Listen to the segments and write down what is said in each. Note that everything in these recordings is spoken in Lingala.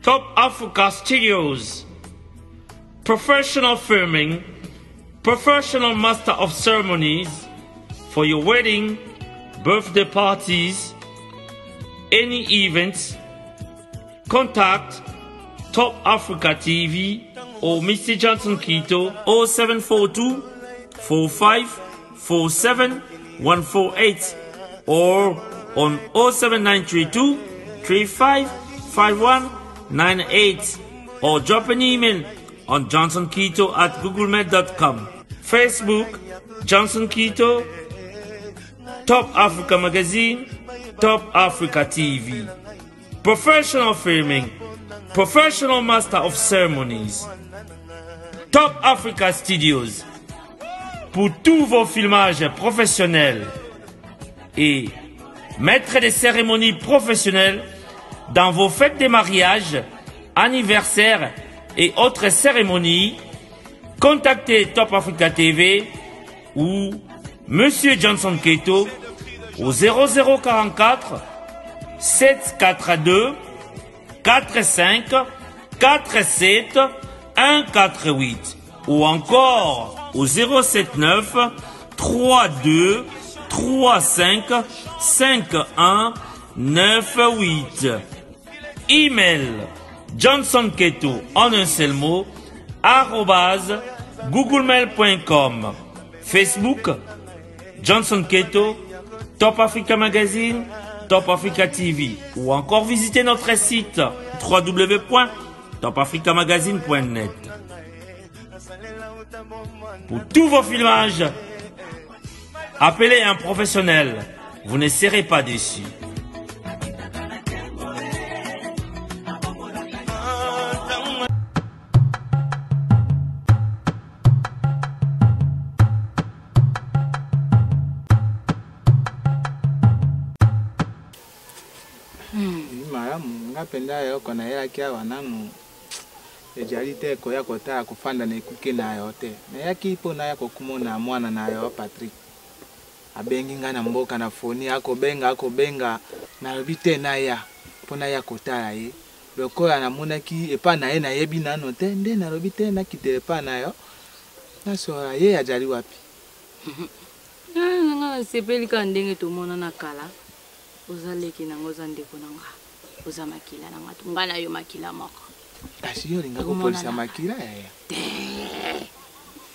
Top Africa Studios. Professional filming, professional master of ceremonies for your wedding, birthday parties, any events. Contact Top Africa TV or Mr. Johnson Quito 0742 45 47 148 or on 07932 35 5198 or drop an email on johnsonketo at googlemail.com. Facebook, Johnson Keto, Top Africa Magazine, Top Africa TV. Professional filming, professional master of ceremonies. Top Africa Studios pour tous vos filmages professionnels et maître des cérémonies professionnelles dans vos fêtes de mariage, anniversaires et autres cérémonies, contactez Top Africa TV ou Monsieur Johnson Keto au 0044 742 45 47 148 ou encore au 079 32 35 51 98. Email Johnson Keto en un seul mot arobase googlemail.com. Facebook Johnson Keto, Top Africa Magazine, Top Africa TV ou encore visitez notre site www.topafricamagazine.net. Pour tous vos filmages, appelez un professionnel. Vous ne serez pas déçus. Malamu nga mpenza eloko nayelaki awa nanu ejali te koya kotala kofanda na ekuke na yo te. Nayaki mpo naya kokumona mwana na yo Patrick. Abengi ngai na mboka na foni, akobenga akobenga, nalobi te naya mpo naya kotala ye. Lokola namonaki epai na ye nayebi nano te, nde nalobi te nakitela epai na yo nasolola ye ajali wapi. Ah, nga nasepeli kaka ndenge tomonana kala. Oza leki na nga, oza ndeko na nga, oza makila na nga, nga na yo makila moko. Kasi yo olinga kopolisa makila yaya? Te,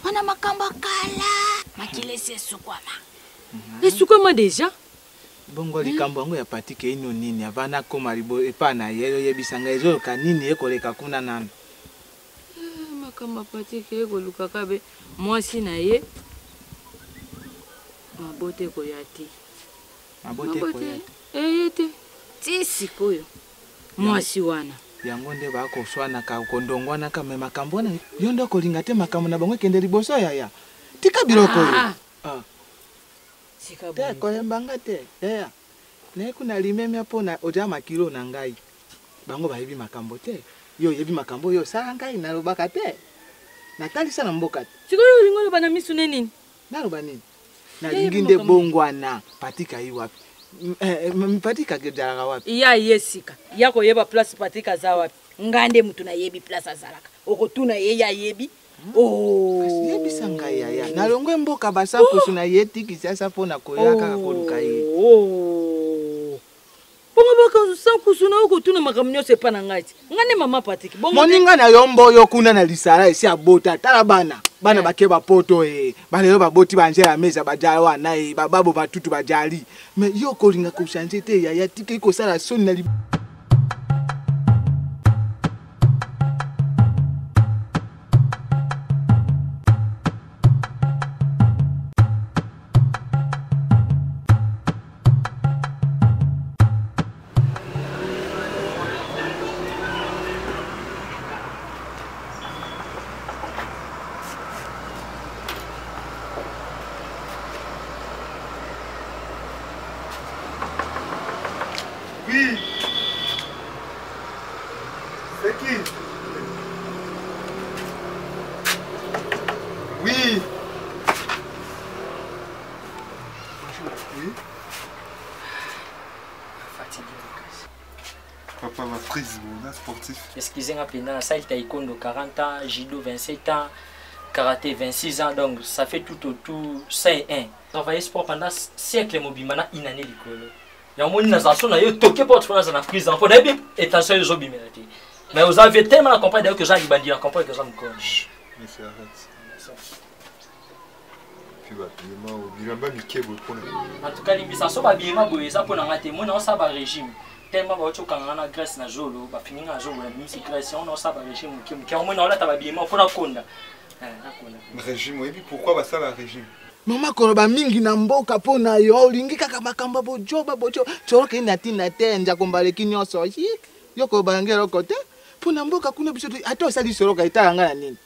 wana makambo ya kala, makila esi esukwama. Esukwama deja. Bongo likambo yango ya Patrick eino nini avant nakoma epai na ye oyebisa ngai ezoyoka nini ekoleka kuna nanu? Eh, makambo ya Patrick ekoluka kabe mwasi na ye mabota ekoya te. Mabota ekoya te. Eye te. Ti sikoyo mwasi wana. Yango nde bakoswanaka kondongwanaka me makambo wana yo nde okolinga te makambo na bango ekende liboso yaya. Tika biloko oyo. Ah. Ah. Tika Te boye. koyemba nga te yaya. Naye kuna limemia mpo na oja makilo na ngai. Bango bayebi makambo te. Yo oyebi makambo oyo osala ngai nalobaka te. Natalisa na mboka te. Sikoyo olingi oloba na misu ne nini? Naloba nini? Nalingi nde bongwana. Patrick ayi wapi? Patrick azalaka wapi? Ya ye sika. Ya koyeba place Patrick aza wapi. Nga nde mutu nayebi place azalaka. Okotuna ye ye ayebi. Oh. Kasi yebisa ngai yaya. Nalongwe mboka basankusu na ye ti Kinshasa mpo na koya kaka koluka ye. Oh. Bongo baka sankusu na yo kotuna makambo nyonso epa na ngai ti. Ngai nde mama Patrick. Bongo moninga na yo mboyo kuna na lisala esi abota tala bana bana bake bapoto e balelo baboti banzela meza bajala wana e bababo batutu bajali me yo kolinga kochange te yaya tikei kosala soni na Oui. C'est qui? Oui. Bonjour. Oui. Fatigué makasi. Papa ma prise na sportif. Excusez nga mpenza, nasali taekwondo 40 ans, judo 27 ans, karaté 26 ans, donc ça fait tout autour 101. Travailler sport pendant siècle mobimba na une année likolo. Yango moni nazala so na yo toke porte mpo nazala na prise mpo nayebi etension yo ezobimela te. Mais oza vie tellement na comprendre d'ailleurs que oza libandi na comprendre que oza mokolo. Monsieur arrête. Puis babima bilamba mike boye mpona. En tout cas limbisa so babima boye eza mpo na nga te moni naosala ba régime tellement bauti okanga nga na graisse na zolo bafini nga na zolo nabimisi graisse yango naosala ba régime moke moke yango moni naolata babima mpo nakonda. Régime oyebi pourquoi basala régime? Mama koloba mingi na mboka mpo na yo olingi kaka makambo ya bojoba bojoba tolokei na ntina te njakomba aleki nyonso yo koloba yango eloko te mpo na mboka kuna biso ata osali soloka etala ngai na nini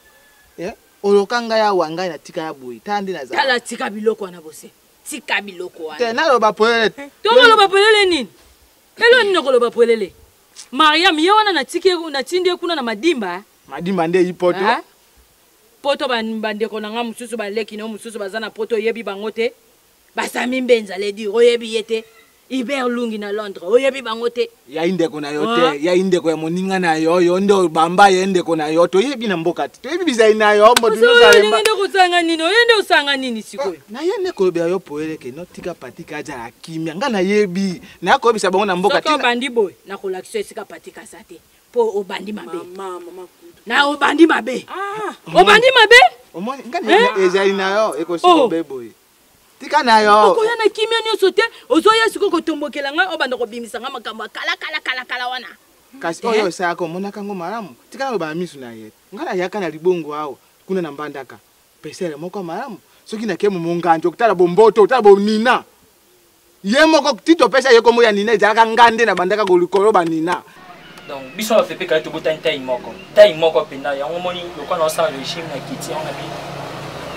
eh? Oloka ngai awa ngai natika ya boye tala nde nazala tala tika biloko wana bose tika biloko wana te naloba polele tokoloba polele nini elo nini okoloba polele Mariam ye wana natiki natindi ye kuna na madimba. Madimba nde yi poto. Eh? Poto bandeko na nga mosusu baleki na mosusu baza na poto oyebi bango te. Basami Mbenza le dire oyebi ye te. Hubert Lungi na Londres oyebi bango te. Ya ndeko na yo te, ya ndeko ya moninga na yo, yo nde obamba ye ndeko na yo, toyebi na mboka te. Toyebi bizali na yo, moto nyonso alemba. Ndenge kosanga nini? Oye nde osanga nini sikoyo? Na ye nde kolobela yo poele ke no tika Patrick azala kimia. Nga nayebi, naya koyebisa bango na mboka soki obandi boye nakolakisa esika Patrick aza te mpo obandi mabe. Na obandi mabe. Obandi mabe? Omoni nga ezali na yo ekosiko be boye. Tika na yo. Okoya na kimia nyonso te, ozoya sikoyo kotombokela ngai obanda kobimisa ngai makambo ya kala kala kala kala wana. Kasi oyo osalaka omonaka yango malamu. Tika naloba na miso na ye. Ngai nayaka na libongo awa kuna na Mbandaka. Pesele moko malamu. Soki nake monganjo kotala bomboto, kotala bonina. Ye moko ti topesa ye kombo ya Nina ezalaka nga nde nabandaka koloba Nina. Donc biso na pepe kale tobotani taille moko. Taille moko mpenza yango omoni lokola naosala régime na kiti yango na bi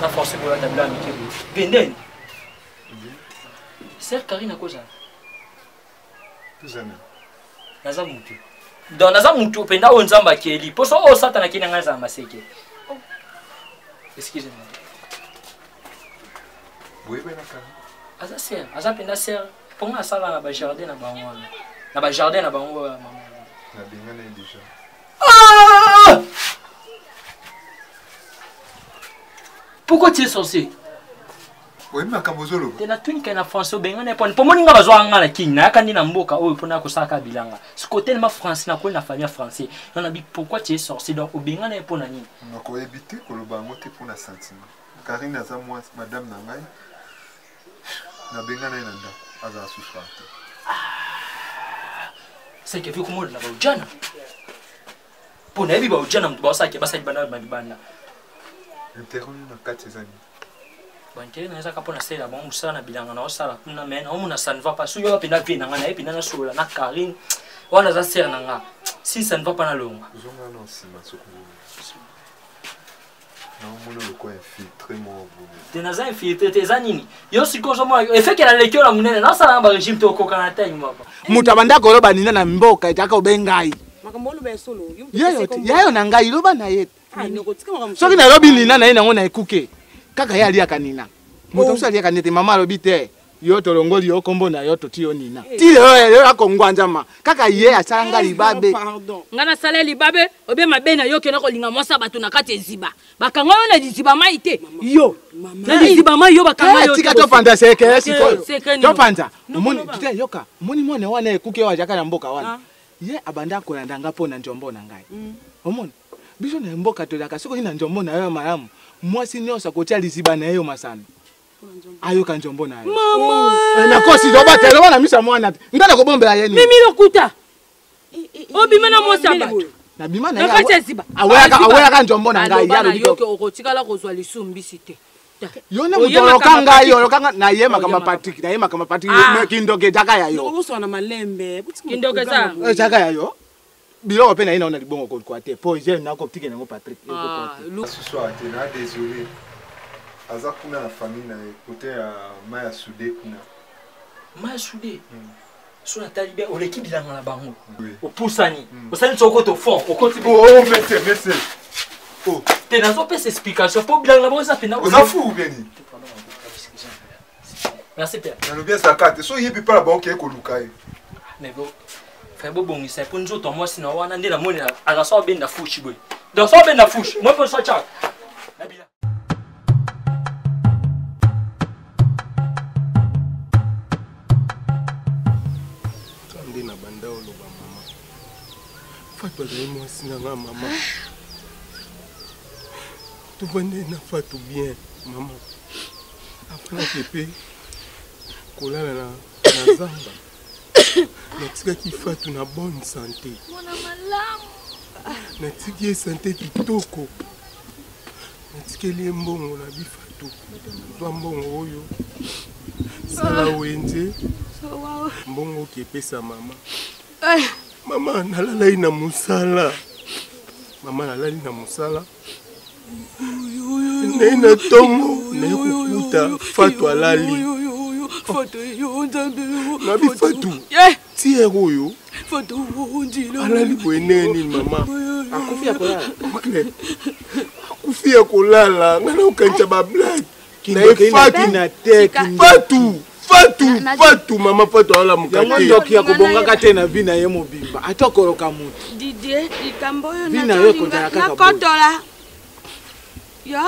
na force kolata biloko ya mike boye. Pendeni. Sœur Karine akozala. Tozana. Naza mutu. Donc naza mutu mpenza oyo Nzambe akeli. Poso oyo Satana akeli na ngai ezala maseke. Excusez-moi. Boyebanaka. Aza sœur, aza mpenza sœur. Mpo ngai asala na ba jardin na bango wana. Na ba jardin na bango ya mama. Nabengana ye déjà. Ah! Pourquoi tu es sorcier? Oyebi makambo ozoloba? Te natuni kai na français obengana ye poni mpo moni nga bazwaka nga na kini nayaka nde na mboka oyo mpona kosalaka bilanga sikoyo telema français nakoli na famille ya français yo nabi pourquoi tu es sorcier donc obengana ye mpo na nini? Nakoyebi te koloba yango te mpo na sentiment. Karine aza mwasi madame na ngai nabengana ye na ndako azala susu te. C'est que komona na baujana mpo nayebi baujana moto baosalaki basali banda libanda. Interrompu na kati eza nini? Bantere na ezaka mpo nasalela bango mosala na bilanga na osala kuna mais naomona ça ne va pas soki oyo mpenza vie na ngai naye mpenza nasolola na Karine wana aza sere na nga si ça ne va pas nalonga. Ozonga na nsima soki naomona lokola infiltré moko boye. Te naza infiltré te eza nini yo sikoyo ozomona efeke naleki yo na monene nasala na barégime te okoka na tai moko. Moto abanda koloba nina na mboka etaka obengai makambo oloba ya solo yayo na ngai loba na ye soki nalobi nina na ye nango na ekuke kaka ye aliaka nina moto mosusu aliaka nete mama alobi te yo tolongoli yo kombo na yo toti yo nina ti lelo yo akongwanzama kaka ye asala nga libabe nga nasala libabe obe mabe na yo kende kolinga mwasi ya bato na kati eziba bakanga yo na liziba mai te yo na liziba mai yo bakanga yo tika topanza sekele sikoyo topanza omoni yoka omoni mwana wana ekuke oyo azalaka na mboka wana ye abanda kolanda nga mpo na njombo na ngai omoni biso na mboka tozalaka soki na njombo na yo ya malamu mwasi nyonso akotia liziba na ye yo masano ayoka njombo na yo mama nakosi loba te loba na miso ya mwana te ngai nakobombela ye nini mimi lokuta obima na mwasi ya bato nabima na kati ya ziba aweyaka njombo na ngai ya lobi okotikala kozwa lisu mbisi te yo nde moto oloka ngai oloka ngai naye makambo Patrick naye makambo Patrick kindoki ezaka ya yo kindoki ezaka ya yo biloko mpe naye naona libongo kolukwa te mpo je nakotika nango Patrick susu ate na désolé aza kuna na famille na ye kote ya mai ya sude kuna mai ya sude so natali bien oleki bilanga na bango opusani osali soko to fond okoti mese mese te nazopesa explication mpo bilanga na bango eza mpenza oza fou ou bien nini merci père nalobi azalaka te so oyebi mpa na bango keye koluka ye mais bon. Fai bobongisa mpo nzoto ya mwasi na wana nde namoni aza so abenda fushi boye. Donc so abenda fushi, moi mpo so tchaka. Nabila. Nde na banda oloba mama. Fatou azali mwasi na nga mama. Tovandi na Fatou bien mama. Afandaki mpe kolala na, na zamba. Natikaki Fatou na bonne santé. Mwana malamu. Natiki ye sante kitoko. Natikeli ye mbongo na bi Fatou. Zwa mbongo oyo. Sala wenze. Mbongo okepesa mama. Mama nalalaki na mosala. Mama nalali na mosala. Naye na ntongo naye kokuta Fatou alali. Nabi Fatou tiere oyo alali boye ndenge nini mama? Akufi ya kolala. Oncle, akufi ya kolala. Ngai nakokanisa ba blague. Naye Fatou na te Fatou Fatou Fatou mama Fatou alamuka yango te. ndoki ya kobongaka te na vie na ye mobimba ata okoloka motu Didier, likambo oyo Vie na yo ekozala kaka boye. nakotola yo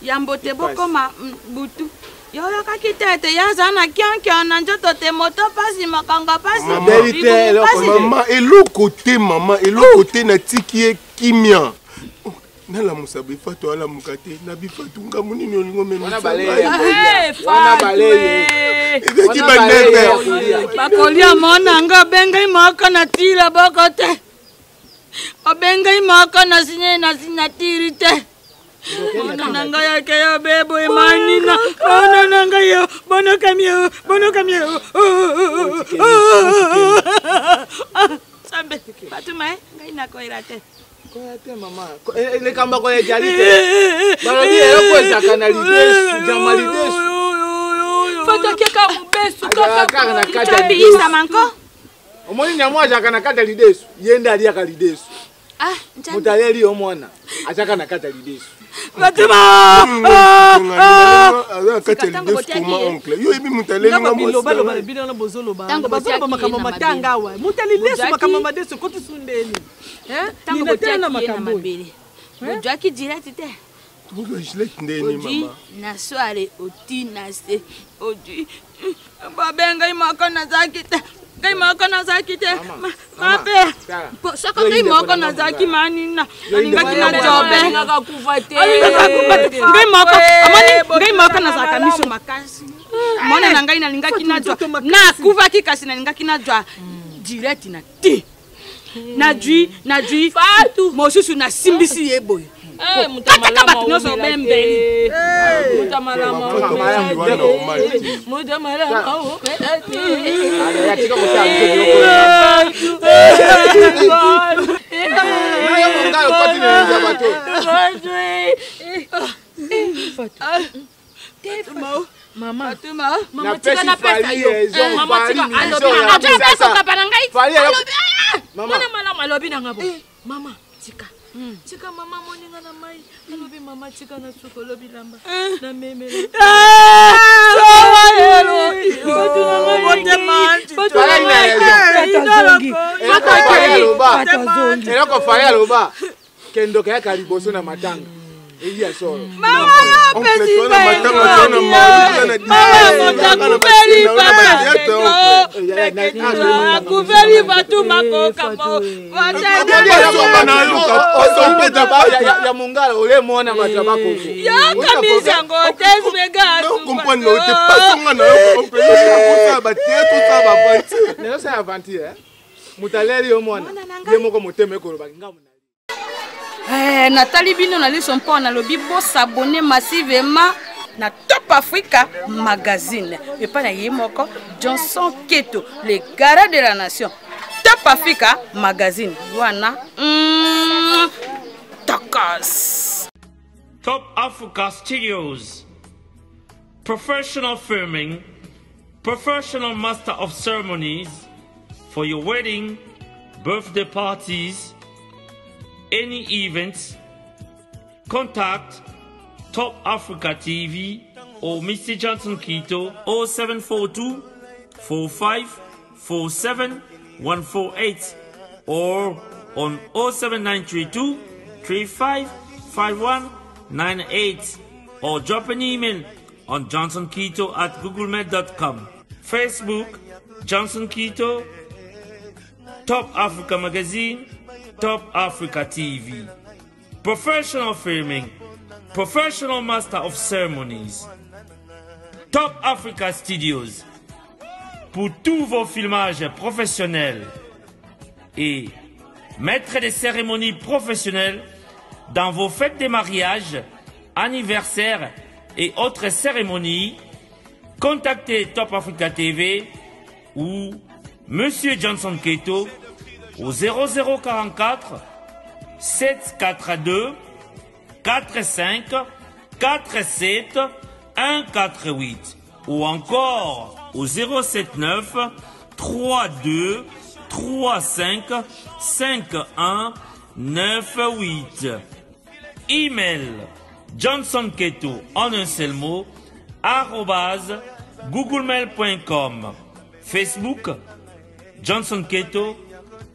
yambo te bokoma butu yo oyokaki te ete ye aza na kionkio na nzoto te moto pasi mokongo pasi Abeli te, libumu eloko pasi. te. Mama eloko te mama eloko te natiki ye kimia. Oh, nalamusa be Fatou alamuka te na bi Fatou ngambo nini olingo Wana memisa baleye ngai? ya kolia. Wana baleye. Ezalaki Wana ba baleye ya 9 kolia. Bakolia mona nga obengai moko na tila boko te obengai moko na sinye na sinya tiri te mona na ngai yake yo bebo emanina mona na ngai yo bonokami yo bonokami yo sambe batuma e ngai nakoyela te Koya te mama. Likambo koya ejali te. Balobi eloko ezalaka na lidesu, jama lidesu. Fatakeka mobesu Azalaka kaka na kati ya lidesu. Tobiyisa manko Omoni nyama azalaka na kati ya lidesu, ye nde aliaka lidesu. ah nzambe Moto aleli yo mwana, azalaka na kati ya lidesu. batuma aza na kati ya Sika lidesu tango koma botiaki ye. oncle yo oyebi moto aleli nga mwasi bilobaloba na na ngai. bino wana bozoloba Tango bazoloba botiaki makambo ye na matanga mabele. awa moto alilesu Bozwaki- makambo madesu ekoti sundeni ntango nina tele na botiaki ye na makambo oyo mabele bozwaki direct te Tozwa gilette ndeni ozwi mama na soare oti na se ozwi babengai moko nazalaki te ngai moko nazalaki te mabe tala. soko Yo ngai inde moko kona nazalaki manina Yo inde alingaki kona na mongala. jobe alingaka kufa te alingaka kufa te ngai moko amoni ngai moko nazalaka miso makasi mona na ngai nalingaki nazwa nakufaki kasi nalingaki nazwa direct na te najwi najwi mosusu nasimbisi ye boye moto ya kataka malamu bato nyonso awumela te. bembeli Moto ya malamu Fatou awumela akufi wana te. normal te. Moto ya malamu awumela te. Ale, atika kosala biso biloko oyo. Na yo mongala okoti na elongi ya bato. Mama, Fatuma. mama tika Napesi napesa Fally yo. raison, Mama Fally tika mission alobi ya na nga. Kinshasa. Papa na ngai Fally alobi- alobi ah! Mama. Mwana malamu alobi na nga bo. Mama tika. Tika mama moninga na mai. Alobi mama tika na suka olobi lamba. Na memela. Fally na raison. Eloko Fally aloba. Eloko Fally aloba. Kendoka yaka liboso na matanga. Eyi ya solo. Oncle toza na matanga toza na mawa toza na Mama moto akufeli distraction akufeli Fatuma kokamo ya mongala olemona bato ya bakoko yokamisi yango comprendre na yo te pasonga na yo oncle yo osala bateatre osala baaventure nazosala aventure moto aleli yo mwana ye moko motema ekolobaki ngambo na Eh, natali bino na liso mpo nalobi bosabone massivement na Top Africa Magazine epai na ye moko Johnson Keto, le garant de la nation. Top Africa Magazine wana takas. Top Africa Studios. Professional filming, professional master of ceremonies for your wedding, birthday parties, any events. Contact Top Africa TV or Mr. Johnson Quito 0742 45 47 148 or on 07932 355198 or drop an email on johnsonkito at googlemail.com. Facebook, Johnson Keto, Top Africa Magazine, Top Africa TV. Professional filming, professional master of ceremonies. Top Africa Studios pour tous vos filmages professionnels et maître des cérémonies professionnelles dans vos fêtes de mariage, anniversaires et autres cérémonies, contactez Top Africa TV ou Monsieur Johnson Keto au 0044 742 45 47 148 ou encore au 079 32 35 51 98. Email Johnson Keto en un seul mot arobase googlemail.com. Facebook Johnson Keto,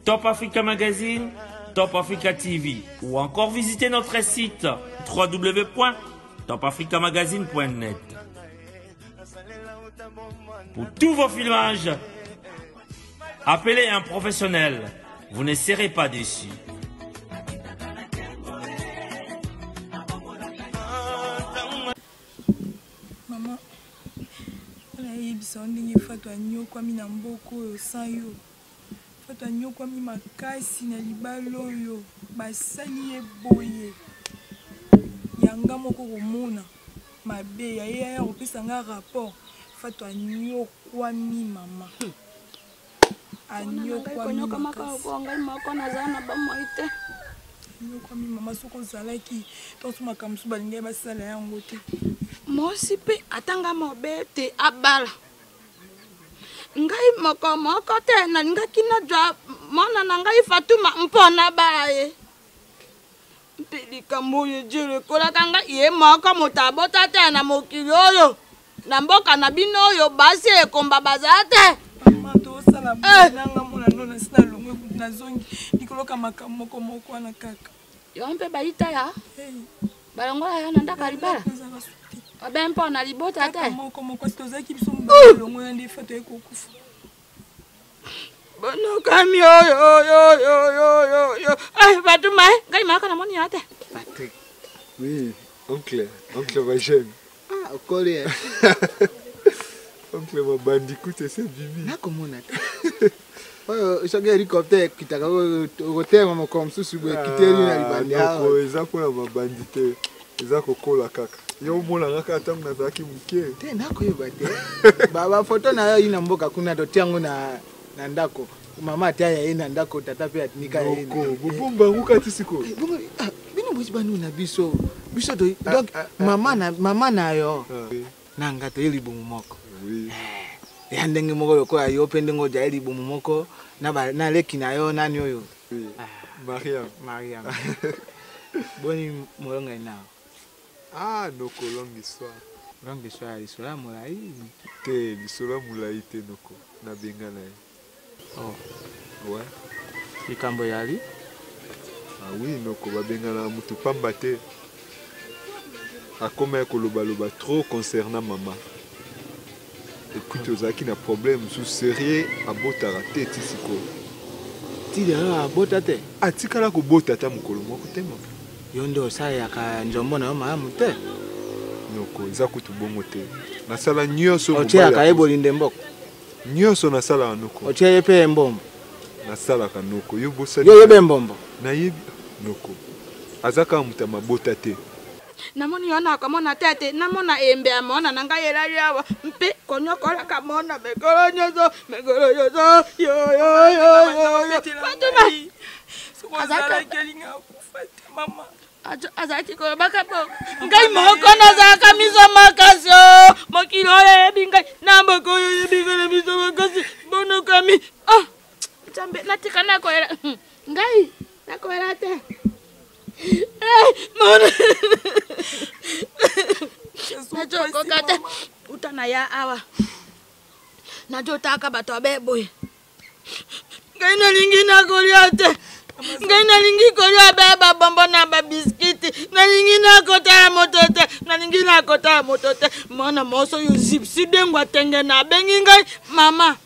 Top Africa Magazine, Top Africa TV ou encore visitez notre site www.topafricamagazine.net. Pour tous vos filmages, appelez un professionnel. Vous ne serez pas déçus. Mama, nayebisa yo ndenge Fatu anyokwami na mboka oyo sans yo. Fatu anyokwami makasi na libala oyo basali ye boye. Ya nga moko komona mabe ya ye aya kopesa nga rapport. Fatu anyokwami mama. Anyokwami makasi. Ngai moko naza na bomoi te. Anyokwami mama, soki ozalaki tonso makambo mosusu balingaki basala yango te. Mwasi mpe atanga mabe te abala. Ngai moko moko te nalingaki nazwa mwana na ngai Fatuma mpo nabala ye. Mpe likambo oyo Dieu ekolaka ngai ye moko moto abota te na mokili oyo. Na mboka na bino oyo basi ekomba bazala te. Mama, tosala boye nanga mona no nasi nalongwe kutu nazongi likolo ka makambo moko moko wana kaka. Yo mpe bayita ya? Balongola yo na ndako ya libala? Obe mpo na libota te? Moko moko si tozalaki biso mobali elongo ya nde fato ye kokufa. Bonokami oyo oyo oyo oyo oyo. Eh, Fatuma, ngai maka namoni ya te. Patrick. Oui, oncle, oncle va jeune. Ah, okoli eh. Oncle mabandi kutu ese bimi. Nakomona te. Oyo soki hélicoptère ekitaka okotema mokolo mosusu boye ekiteli na libandi awa. Noko eza mpona mabandi te, eza kokola kaka. Yo omonanga kaka ntango nazalaki moke. Te, nakoyeba te. Bafoto na yo ye na mboka kuna totia yango na ndako. Mama atia ya ye na ndako, tata mpe atindika ya ye. Noko, bobomba yango kati sikoyo. Bino bosi banu na biso. Biso to donc mama na mama na yo. Na nga toye libumu moko. Ya ndenge moko lokola yo mpe ndenge ojali libumu moko na ba na leki na yo nani oyo. Mariam. Mariam. Boni molonga na. Ah, noko, longue histoire. Longue histoire, lisolo ya molai. Te, lisolo ya molai te noko. Nabenga na ye. Oh. Ouais. Likambo yali? Ah oui, noko, babengana mutu pamba te. Akoma ya kolobaloba trop concernant mama. Écoute, ozalaki na problème mosusu sérieux, abotaka te ti sikoyo. Ti lelo abota te? Atikala kobota ata mokolo moko te mama. Yo nde osalelaka nzombo na yo malamu te? Noko, eza kutu bongo te. Nasala nyonso Otielaka ye bolinde mboko? Nyonso nasalaka noko. Otie ye mpe mbombo? Nasalaka noko. Yo bosali. Yo oyebe mbombo? Nayebi noko. Aza kaka moto ya mabota te. Namoni yo nakomona te te namona embe ya mona na ngai elali awa mpe konyokolaka mona mikolo nyonso mikolo nyonso yo yo yo yo yo. Fatuma. Azalaki alinga akufa te mama. Azalaki kolobaka bo ngai moko nazalaka miso makasi o mokili oyo eyebi ngai na mboka oyo eyebi ngai na miso makasi bonokami. Ah, Nzambe natika nakoyela ngai nakoyela te. Mona nazokoka te uta na ya awa nazotaka bato abe boye. Ngai nalingi nakolia te. Ngai nalingi kolia ba babombo na babiskiti. Nalingi nakotala moto te. Nalingi nakotala moto te. Mwana moso oyo zipsi dengo atenge na abengi ngai mama.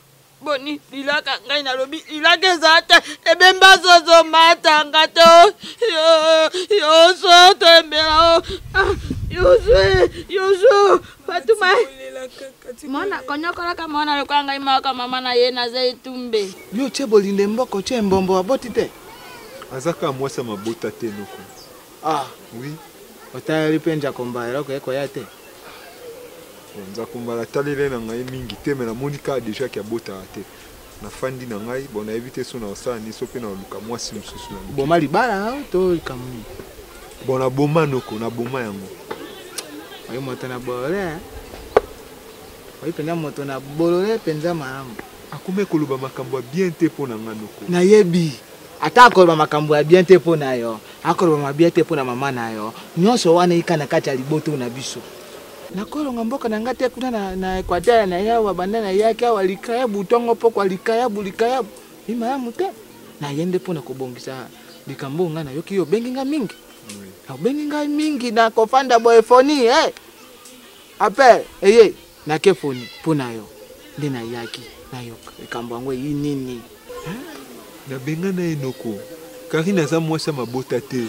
Boni lilaka ngai nalobi lilaka eza te ebemba zozo matanga to yo yo so tembela o ah, yozwe yozo fatuma mwana konyokolaka mwana lokola ngai moko mama na ye naza etumbe yo tie bolinde mboko tie mbombo aboti te aza kaka mwasi ya mabota te noko ah oui otaleli mpe njakomba eloko ekoya te Nzakomba nataleli na ngai mingi te me namoni kaka deja ke abotaka te nafandi na ngai bon nayebi te so nakosala nini so mpe naluka mwasi mosusu na boma libala to likambo nini bon naboma noko naboma yango oyi moto na bolole oyi mpenza moto na bolole mpenza malamu akomi koloba makambo ya bien te mpo na nga noko nayebi ata akoloba makambo ya bien te mpo na yo akoloba mabe te mpo na mama na yo nyonso wana eka na kati ya liboto na biso nakolonga mboka na ngai te kuna na, na equateur na ye awa banda nayaki awa likayabu ntongo pokwa likayabu likayabu imalamu te naye nde mpo na kobongisa likambo oyo ngai nayoki yo obengi ngai mingi obengi ngai mingi na kofanda boye foni hey. Appel eye nake foni mpo na yo nde nayaki nayoka likambo yango eyi nini. Nabengana ye noko. Carine aza mwasi ya mabota te.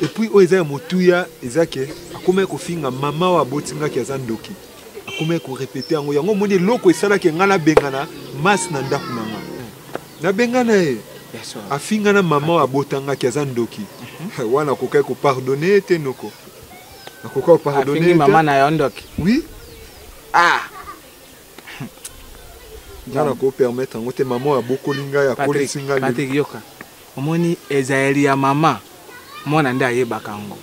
Et puis oyo eza ya motuya eza ke akomaki kofinga mama oyo aboti nga ke aza ndoki. Akomaki ko repeter yango. Yango omoni eloko esalaki nga nabengana masse na ndako na nga. Nabengana ye. Afinga na mama oyo abota nga ke aza ndoki. Wana akokaki ko pardonner ye te noko. Nakoki ko pardonner Afingi mama na yo ndoki. Oui. Ah. Nga nako permettre yango te mama oyo abokoli ngai akolisi ngai. Patrick yoka. Omoni ezaleli ya mama mwana nde ayebaka yango.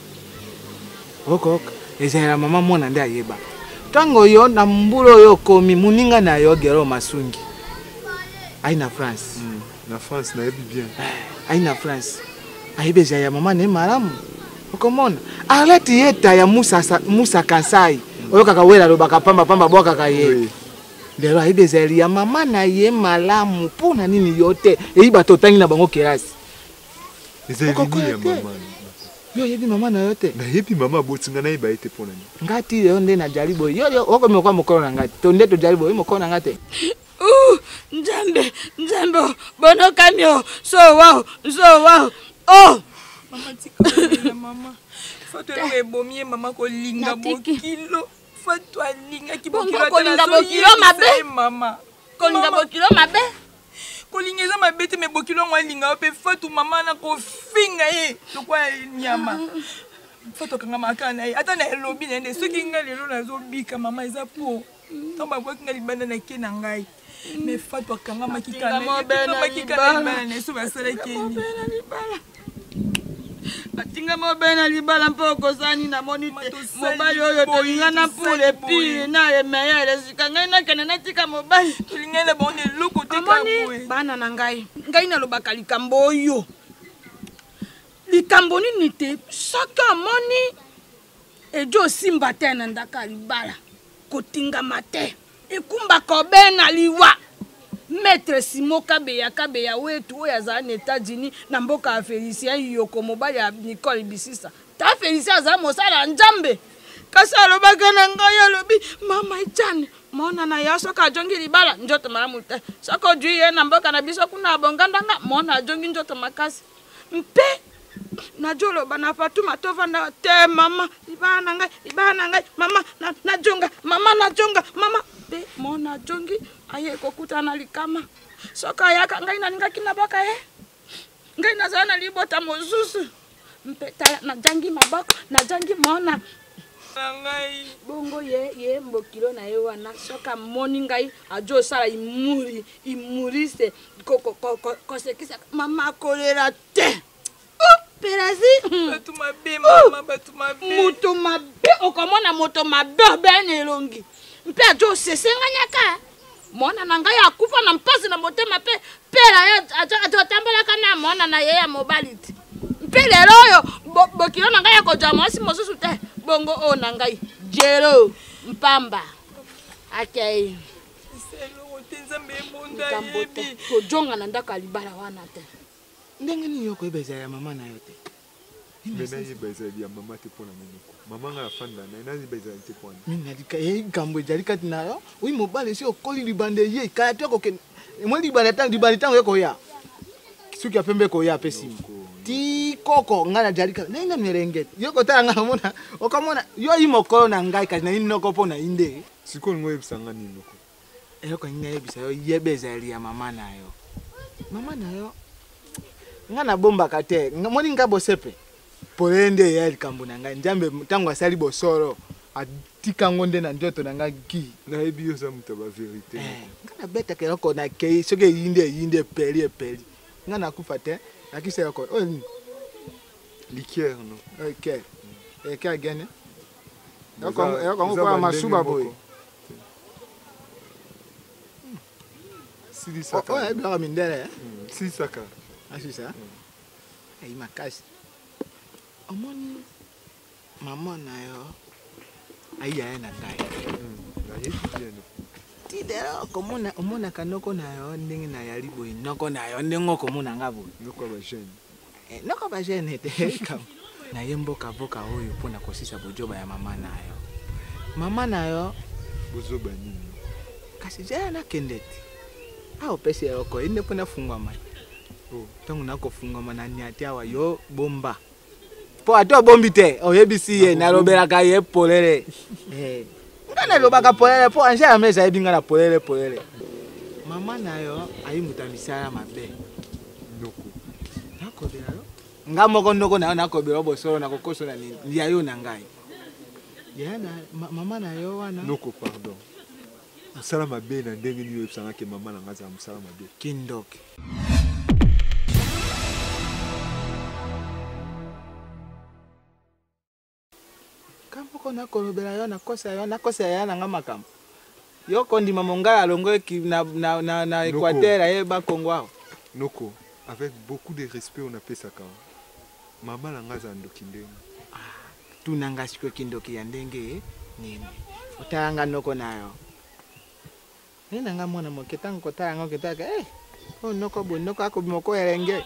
Okoka ezaleli ya mama mwana nde ayebaka. Ntango yo na mbula oyo okomi moninga na yo Gero Masungi ai na France. Na France nayebi bien. Eh, ai na France. Ayebi ezali ya mama na ye malamu. Okomona Arlette Yeta ya Musa, Musa Kansai. Oyokaka wela alobaka pamba pamba bwakaka ye. Oui. Lelo ayebi ezali ya mama na ye malamu mpo na nini yo te eyi bato otangi na bango kelasi. Ezali nini ya mama? Yo oyebi mama na yo te? Nayebi mama aboti nga nayeba ye te mpo na nini? Nga ti lelo nde najali boye. Yo okomi okwa mokolo na nga te. To nde tojali boye mokolo na nga te. Uh, nzambe nzambe bonokami o so wao so wao oh mama tika mama fato eloko ebomi ye mama kolinga bokilo fato alingaki bokilo kolinga bokilo mabe mama kolinga bokilo mabe kolinga eza mabe te me bokilo yango alinga yo mpe fatu mama na kofinga ye lokola nyama fato akangama kaka na ye ata na elobi na ye nde soki ngai lelo nazobika mama eza po ntango babwaki ngai libanda na ke na ngai me fatu akangamaki kanakangamaki kana libala na ye so basalaki ye atingama obe na libala mpo okosani namoni te mobali oyo tolingana pour epire na emeyele esika ngai nakende natika mobali tolingani na bango na eloko te omoni bana na ngai ngai nalobaka likambo oyo likambo nini te soki omoni ejo osimba te na ndako ya libala kotingama te ekumbaka obe na liwa maître simo kabeya kabeya wetu oyo azala na états-unis na mboka ya félicien yoko mobali ya nicole bisisa ta félicien azala mosala ya nzambe kasi alobaka na ngai alobi mama etiane mona na yo soki ajongi libala nzoto malamu te soki ojui ye na mboka na biso kuna abongandanga mona ajongi nzoto makasi mpe najoloba na fatuma tovanda te mama libala na ngai libala na ngai mama najonga mama najonga mama mpe mo najongi aye kokutana na likama soki ayaka ngai nalingaki nabwaka ye ngai nazala na libota mosusu mpe tala najangi maboko najangi mona bongo ye ye mbokilo na ye wana soki amoni ngai ajo osala imuri imurise kosekisa mama akolela te oh, pelasi bato mabe mama bato mabe moto mabe okomona moto mabe obe na elongi mpe ajo osesenganyaka mwana na ngai akufa na mpasi na motema mpe pela ye atambolaka na mwana na ye ya mobali te mpe lelo oyo bokilo na ngai akozwa mwasi mosusu te bongo oyo na ngai jero mpamba akei. Eloko te nzambe emonda Likambo te. yebi. Kojonga na ndako ya libala wana te. Ndenge nini yo koyeba ezali ya mama na yo te? Me nayeba ezali ya mama te mpo na monoko mama ngai afanda na ye, nayeba ezali te mpo wana. Likambo ezali kati na yo. Oyi mobali esi okoli libanda eye kala te okokende moi libanda ntango libanda ntango ekoya suki ya pembe ekoya mpe nsima ti koko ngai najali kaka naye nanu elenge yo kotala ngai omona okomona yo yi mokolo na ngai kasi nayi noko mpo na yi nde. Sikoyo olingi oyebisa ngai nini noko? Eloko nini nayebisa yo, yeba ezali ya mama na yo. Mama na yo ngai nabombaka te, moni ngai bosepe polele nde eya likambo na ngai. Nzambe ntango asali bosolo atika yango nde na nzoto na ngai ki. Nayebi yo oza moto ya baverité. Ngai nabetaka eloko nakei soki eyindi eyindi epeli epeli ngai nakufa te. Nakisa eloko oyo nini? Liqueur no. Liqueur liqueur gene eloko yango kwa masuba boye. Silisaka. Oyo ayebelaka mindele. Silisaka. Asisa. Ayi makasi. Omoni mama na yo ayi yaya na ngai. Nayebi bien. Ti lelo okomona omonaka noko na yo ndenge nayali boye, noko na yo ndenge okomona nga boye. Noko ya bajeune. Noko ya bajeune te. Naye mboka voka oyo mpona kosisa bojoba ya mama na yo. Mama na yo bozoba nini? Kasi jaya nakende te. Awa opesi eloko ye nde mpo nafungwama. Ntango nakofungwama na niati awa yo bomba. Po ata obombi te, oyebisi ye nalobelaka ye polele. Nga nalobaka polele po Angela Ameza ayebi nga na polele polele. Mama na yo ayi moto ya misala mabe. Noko. Nakobela yo. Nga moko noko na yo nakobela yo bosolo nakokoso na nini ya yo na ngai. Ya na mama na yo wana. Noko pardon. Mosala mabe na ndenge nini oyebisanga ke mama na nga azala mosala mabe? Kindoki. Moko nakolobela yo nakosa yo nakosa ya na nga makambo. Yo kondima mongala alongwe na Équateur ayeba Congo awa. Noko, avec beaucoup de respect on apesaka. Mama na nga aza ndoki ndenge. Tuna nga sikoyo kindoki ya ndenge nini? Otala nga noko na yo. Nde na nga mwana moke ntango kotala nga oketaka, oyo noko boye, noko akobima oko elenge.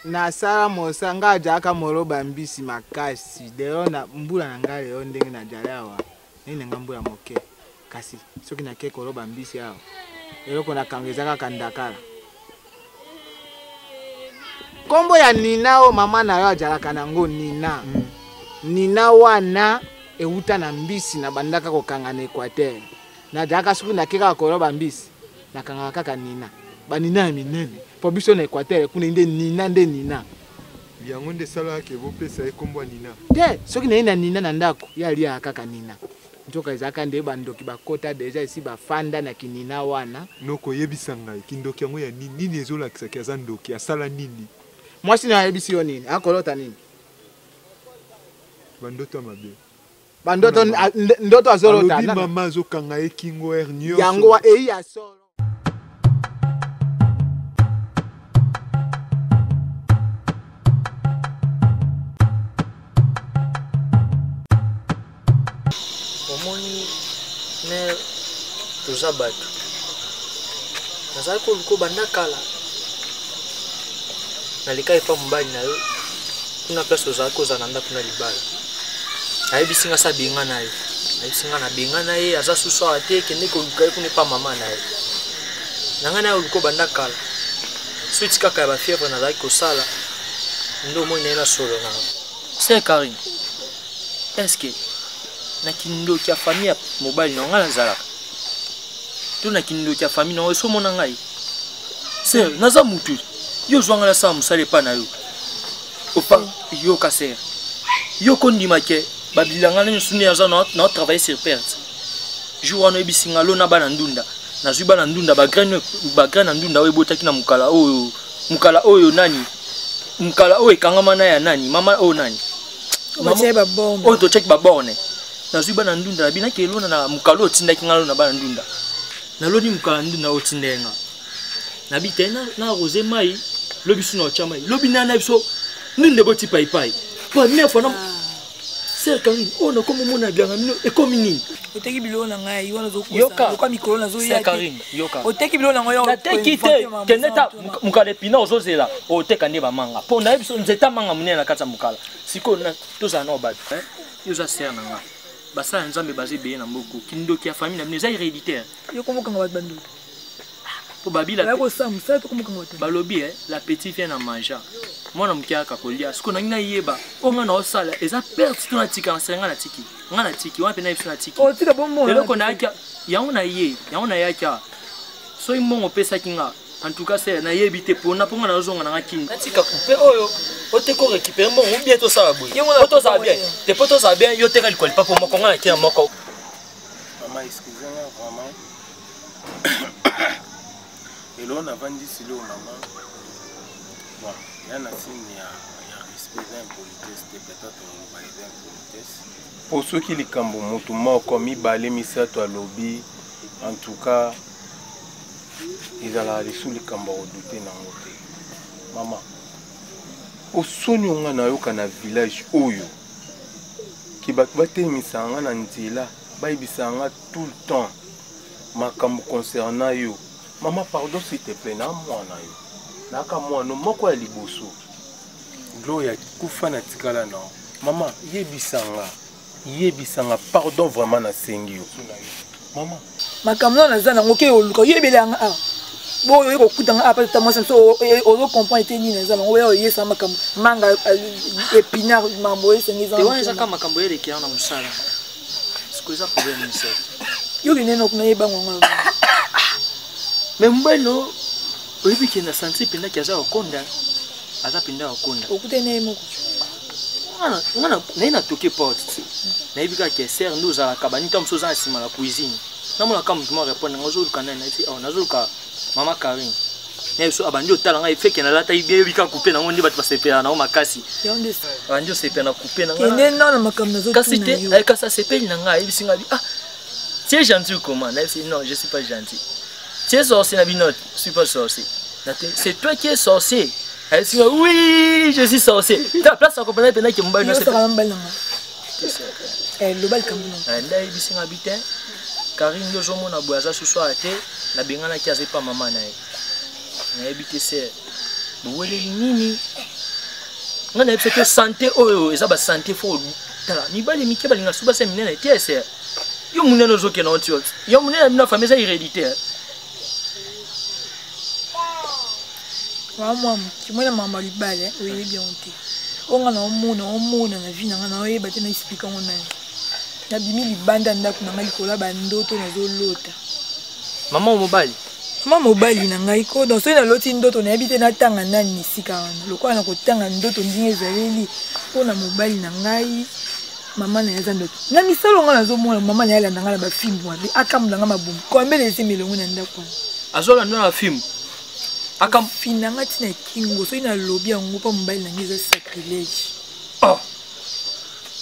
Nasala mosa nga ajaka moloba mbisi makasi. Lelo na mbula na nga lelo ndenge na jali awa. Nde na nga mbula moke. Kasi soki nake koloba mbisi awa, eloko na kanga eza kaka ndakala. Kombo ya Nina oyo mama na yo ajalaka nango Nina. Nina wana ewuta na mbisi na bandaka kokanga na Équateur. Najalaka soki nake kaka koloba mbisi, nakangaka kaka Nina. Ba Nina ya minene. Po biso na Équateur kuna nde Nina nde Nina. Yango nde esalaka ke bopesa ye kombo ya Nina. Te, soki naye na Nina na ndako, ye aliaka kaka Nina. Nzoka ezalaka nde bandoki bakota deja esi bafanda na kinina wana. Noko yebisa ngai kindoki yango ya nini? Nini ezolakisa ke aza ndoki? Asala nini? Mwasi na ayebisi yo nini? Akolota nini? Bandoto ya mabe. Bandoto, ndoto azolota. Alobi mama azokanga ye kingo heure nyonso. Yango wa eyi ya solo. Omoni mère toza bato. Nazali koluka banda kala. Naleka epa mobali na yo kuna place ozalaki kozala na ndako na libala. Ayebisi nga sa benga na ye. Ayebisi nga na benga na ye aza susu awa te, kende koluka ye kuna epa mama na ye. Na ngai na ye oluka banda kala. Suite kaka ya ba fièvre nazalaki kosala nde omoni na ye na solo na yo. Sœur Karine, est-ce que na kindoki ya famille ya mobali na ngai nazalaka to na kindoki ya famille na yo esomona ngai? Sœur, naza mutu yo ozwa ngai nasala mosala epa na yo. Opa yoka sœur, yo kondima ke babilanga nyonso nde aza na travailler sur perte. Jour wana oyebisi nga lona bana ndunda, nazwi bana ndunda ba graine, ba graine ya ndunda oyo ebotaki na mokala oyo, mokala oyo nani, mokala oyo ekangama na ya nani, mama oyo nani, Oyo ba borne. Oyo totiaki ba borne. Nazwi bana ndunda na bino, nake lona na mokala oyo otindaki nga lona bana ndunda. Naloni mokala ndunda oyo otindaki nga. Nabi te na arrosé mai, lobi sino otya mai. Lobi na na biso ndunda eboti paipai. Première fois na Sœur Karine, oyo nakomi omona bianga mino ekomi nini? Oteki biloko na ngai wana Yoka. ozokosa mikolo nazoya Sœur Karine, yoka. Oteki biloko na ngai oyo Nateki te, kende ta mokala epina ozozela, oteka nde bamanga. Mpo nayebi so nzeta manga monene na kati ya mokala. Sikoyo tozala nao bato. Yo oza sœur na nga. Basala ya Nzambe baza ebele na mboka. Kindoki ya famille na bino eza héréditaire. Yo komokanga bato bandoki. Po babila Oya kosala mosala to komokanga bato. Balobi l'appétit vient en mangeant. Mwana moke ayaka kolia. Sikoyo nangi nayeba oyo nga naosala eza perte to natika na sere nga natiki. Nga natiki wana mpe nayebi so natiki. Otika bongo. Eloko nayaki yango na ye, yango nayaki awa. Soki mbongo opesaki nga, en tout cas sere nayebi te pona mpo nga nazonga na nga kini. Natika coupe oyo oteka orécupere mbongo ou bien tosala boye. Po tozala bien. Te po tozala bien yo teka likolo lipapo moko nga natia moko. Maman, excusez-moi vraiment. Eloko navandi silo mama, bon ya na signe ya respect, eza impolitesse te, peut-être oloba eza impolitesse po soki likambo motu moko mibale misato alobi, en tout cas ezalaka lisu likambo ya kodute nango te. Mama, osoni onga nayoka na village oyo ke bato batelemisaka nga na nzela, bayebisaka nga tout le temps makambo concernant yo. Mama, pardon s'il te plaît, na mwana yo naka mwana moko ya liboso Gloria kufa na tikala na mama, yebisanga, yebisanga pardon vraiment nasengi yo mama. Makambo wana naza nango ke oluka oyebela yanga awa boyo oye kokutanga awa pata mwasi mosusu ozo comprendre te nini naza nango oya oyesa makambo manga épinard mambo oyesengi eza wana ezaka makambo eleki na mosala siko eza problème nse yo kende noko nayebango yango. Mais mobali no oyebi ke na sentir mpenza ke aza kokonda, aza mpenza kokonda. Okutani na ye moko? Nga naye na toke porte, nayebi kaka ke sere nde ozalaka bani ntango mosusu oza na nsima na cuisine. Namonaka motu moko répondre nga, ozoluka nani? Nayebisi oh, nazoluka mama Karine. Nayebi so abandi otala ngai feke nalataki bien, yebi kaka coupe nango nde bato basepelaka nango makasi, abandi osepela na coupe na kende nano makambo kasi te nazotuna yo. Kasi asepeli na ngai, ayebisi ngai ah, tu es gentil ou comment? Nayebisi non, je suis pas gentil. Tu es sorcier? Nabi non, je suis pas sorcier. C'est toi qui es sorcier. Ayebisi ngai oui, je suis sorcier. Ta place akomprendre mpenza ke mobali yo osaka mobali na nga, loba likambo na nde ayebisi ngai bi te Karine nde ozomona boye aza susu awa te, nabenganaki aza epa mama na ye. Nayebi te ser boweleli nini. Ngai nayebi soki sante oyo eza basante fo tala mibali mike balinga su basi ya minene te. Ser yo monene ozokende oti oti yo monene na bino ya famille eza héréditaire. Wa mwa moke mwana mama libala oyebi yango te. Oyo nga naomona, omona na vie na nga naoyeba te na explike yango nani. Nabimi libanda ndako na ngai likolo ya bandoto nazolota. Mama mobali. Mama mobali na ngai ko donc soki naloti ndoto nayebi te natanga nani na esika wana lokola na kotanga ndoto ndenge ezaleli mpo na mobali na ngai. Mama na ye aza ndoki na misalo nga nazomona mama na ye alanda ngai na bafilme wapi akambola ngai mabumu koambela esi milongo na ndako wana. Azolanda na filme? Akafina nga ntina kingo soki nalobi yango mpo mobali na ngai eza sacrilège. Oh.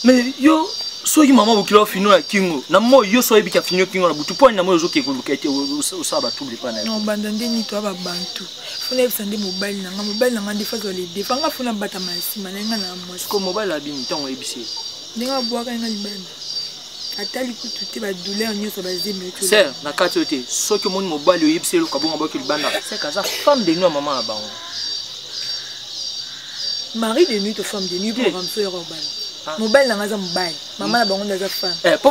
Mais yo soki mama bokilo afino na kingo na moi yo so oyebiki afino kingo na butu mpo ani na moi ozoke koluka ete osala batrouble epa na ye. Non, banda nde nini toya babantu funa yebisa nde mobali na nga, mobali na nga nde fazwa le defa nga funa batama ya nsima na ye nga na mwasi. Siko mobali abini ntango oyebisi ye? Ndenge abwaka ye nga libanda atali kutu te badouleur nyonso bazemi. Ser na kati oyo te soki omoni mobali oyebisi eloko abonga abwaki libanda seke aza femme de nuit ya mama na bango. Mari de nuit to femme de nuit mpo makambo so yaka obala mobali na nga aza mobali mama na bango nde aza femme. Mpo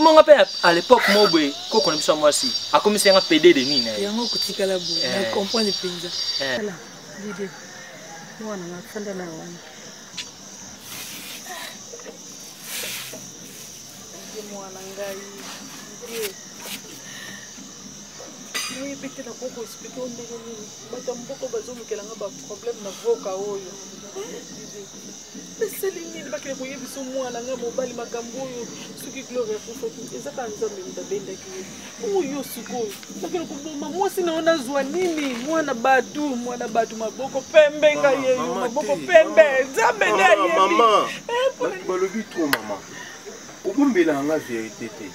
monga mpe à l'époque mo boye koko na biso ya mwasi akomisi yanga pd de nuit na ye. Yango kotikala boye na comprendre mpenza. Dide, mwana nga fanda na wana. Mwana ngai Dide, nayebi te nakoki koexplike yo ndenge nini bato ya mboka bazolukela nga baproblème na voka oyo. Dide, esali nini bakende koyebisa mwana nga mobali makambo oyo? Soki Gloire akufaki eza kaka Nzambe moto abendaki ye. Oyo sikoyo bakende koboma mwasi na yo nazwa nini? Mwana bato, mwana bato maboko pembe ngai yeyo maboko pembe Nzambe nde ayebi. Mama, bato balobi trop. Mama, obombelaka nga verité te.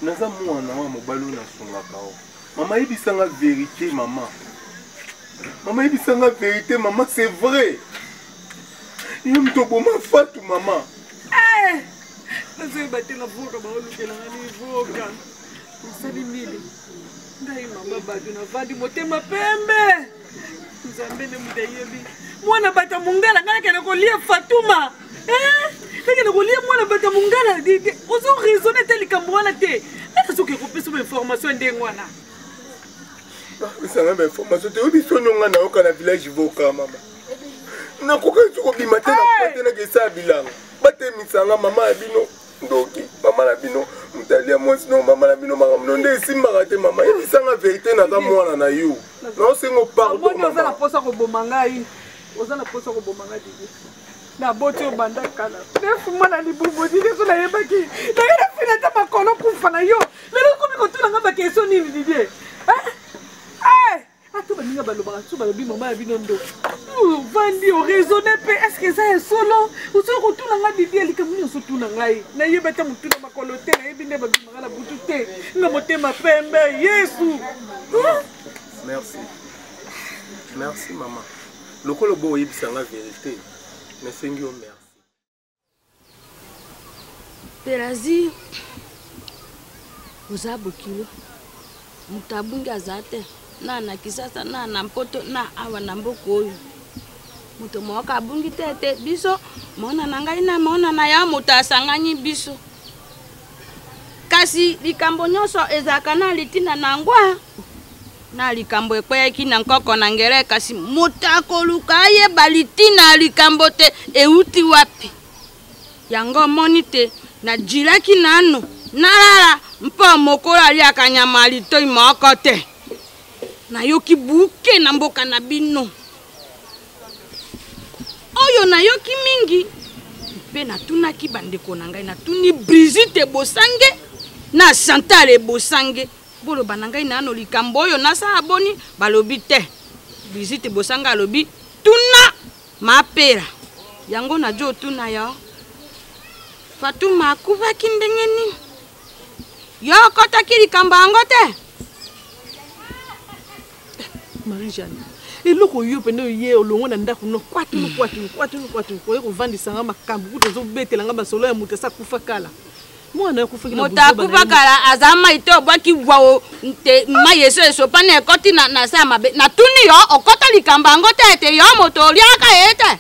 Naza mwana wa mobali oyo nasungaka o. Mama, yebisanga verité. Mama, mama, yebisanga verité. Mama, c'est vrai yo moto oboma Fatu? Mama. Nazoyeba te na voka baolukelanga ni voka. Nasali nini? Ngai mama bato navandi motema pembe. Nzambe nde moto ayebi. Mwana bato ya mongala ngai nakende kolia Fatuma. Eh? Nakende kolia mwana bato ya mongala. Ozo raisonner te likambo wana te. Nani azoki kopesa ba information ya ndenge wana? Bapesanga ba information te. Oyebi soni oyo ngai nayoka na village voka mama. Nakokaki kobima te na te nakesala bilanga. Batemisa nga mama ya bino. Ndoki mama na bino moto alia mwasi no mama na bino makambo no nde esimbaka te mama yebisanga verité naza mwana na yo naosengo pardon oza na mposa koboma ngai oza na mposa koboma ngai didi naboti oyo banda kala nefuma na libumu didi so nayebaki ngai nafina ata makolo kufa na yo lelo okomi kotuna ngai bakestion nini didie ata baninga balobaka so balobi mama ya bino ndoki ovandi oraisonne mpe estce eza ya solo ozoki kotuna ngai didie likambo nini ozotuna ngai nayebi ata motuna makolo te nayebi nde babimaka na butu te nga motema pembe yesu merci merci mama lokola bo oyebisa nga verité nasengi yo merci Pelazi oza bokilo moto abungi aza te na na kisasa na na mpoto na awa na mboka oyo moto moko abungi te te biso mona na ngai na mona na ya moto asangani biso kasi likambo nyonso ezalaka na litina na ngwa na likambo ekweyaki na nkoko na ngele kasi moto akoluka ayeba litina ya likambo te euti wapi yango omoni te najilaki nanu nalala mpo mokolo aliaka nyama ya litoi moko te nayoki buke na mboka na bino oyo nayoki mingi mpe natunaki bandeko na ngai natuni Brigitte Bosange na Chantal Bosange boloba na ngai nano likambo oyo nasala boni balobi te Brigitte Bosanga alobi tuna mapera yango najo otuna yo Fatuma akufaki ndenge nini yo okotaki likambo yango te Marie Jeanne eloko yo mpenza oye olongwe na ndako no kwatunu kwatunu kwatunu kwatunu oye kovandisa nga makambo kutu ozobetela nga masolo ya moto esi akufa kala mwana akufaki moto akufa kala aza mai te obwaki bwao te mai eso esopani ekoti na se ya mabe natuni yo okota likambo yango te ete yo moto oliaka ye te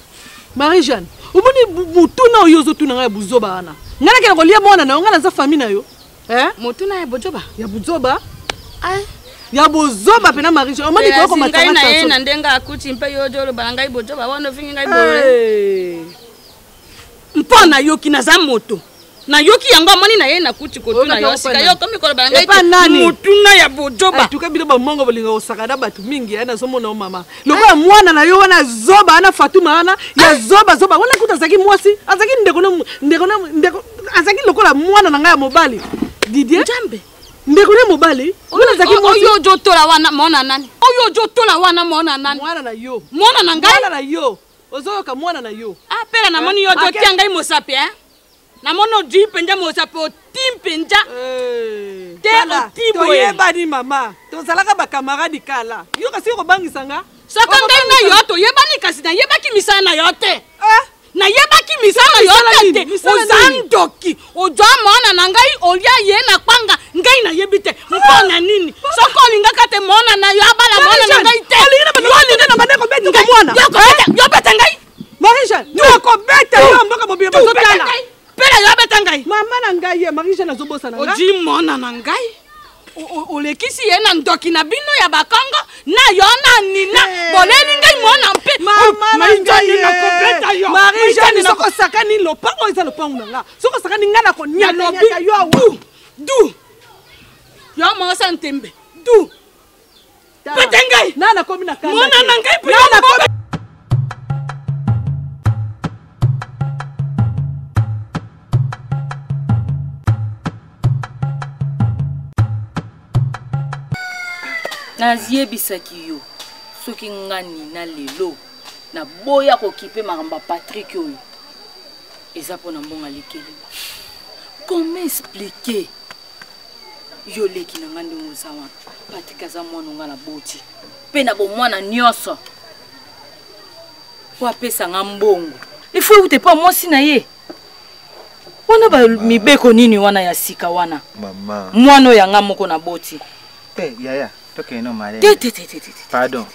Marie Jeanne omoni motuna oyo ozotuna ngai ya buzoba wana ngai nakenda kolia mwana na yo ngai naza famille na yo Eh? Motuna ya bozoba. Ya bozoba? Ah. Ya bozoba pena Marie Jeanne. Omoni ko ko matanga na ye na ndenge akuti mpe yo ojolo bala ngai bozoba wana ofingi ngai boye. Mpo nayoki naza moto. nayoki yango amoni na ye nakuti kotuna yo sika yo okomi koloba na ngai motuna ya bozoba tuka bino bamongo bolinga kosaka na bato mingi ya nazomona yo mama lokola mwana na yo wana zoba wana fatuma wana ya zoba zoba wana kuta azalaki mwasi azalaki ndeko ndeko ndeko azalaki lokola mwana na ngai ya mobali Didier Nzambe ndeko ne mobali wana azalaki mwasi oyo ojotola wana mwana nani oyo ojotola wana mwana nani mwana na yo mwana na ngai mwana na yo ozoyoka mwana na yo apela ah, namoni yo ojotia ngai mosapi eh? Namoni ojui mpenza mosapi oti mpenza eh, te oti boye toyebani mama tozalaka bakamaradi kala yo kasi okobangisa nga soki ngai na yo toyebani kasi nayebaki misala na yo te eh? nayebaki misala yo te te oza ndoki ozwa mwana na ngai olia ye na kwanga ngai nayebi te mpo na nini soki olingaka te mwana na yo abala mwana na ngai te yo beta ngai Marie Jeanne nakobeta yo mboka mobimba bazotala pela yo abeta ngai mama na ngai ye Marie Jeanne azobosana nga odi mwana na ngai olekisi ye na ndoki na bino ya bakongo na yo na nina boleli ngai mwana mpe Marie Jeanne soki osakani lopango eza lopango na nga soki osakani ngai nakoniataniata yo awa du du yo mosa ntembe du pete ngai na nakomi na kanda mwana na ngai mpe Naziyebisaki yo soki nga Nina lelo naboya kokipe makambo ya Patrick oyo eza mpo na mbongo alikelemba. Comment expliquer yo leki na nga ndenge oza wana Patrick aza mwana nga na boti mpe na bomwana nyonso mpo apesa nga mbongo il faut ewute mpo mwasi na ye. Wana ba mibeko nini wana ya sika wana? Mama. Mwana oyo ya nga moko naboti. Te yaya, tokende no malele. Te te te te te. Pardon.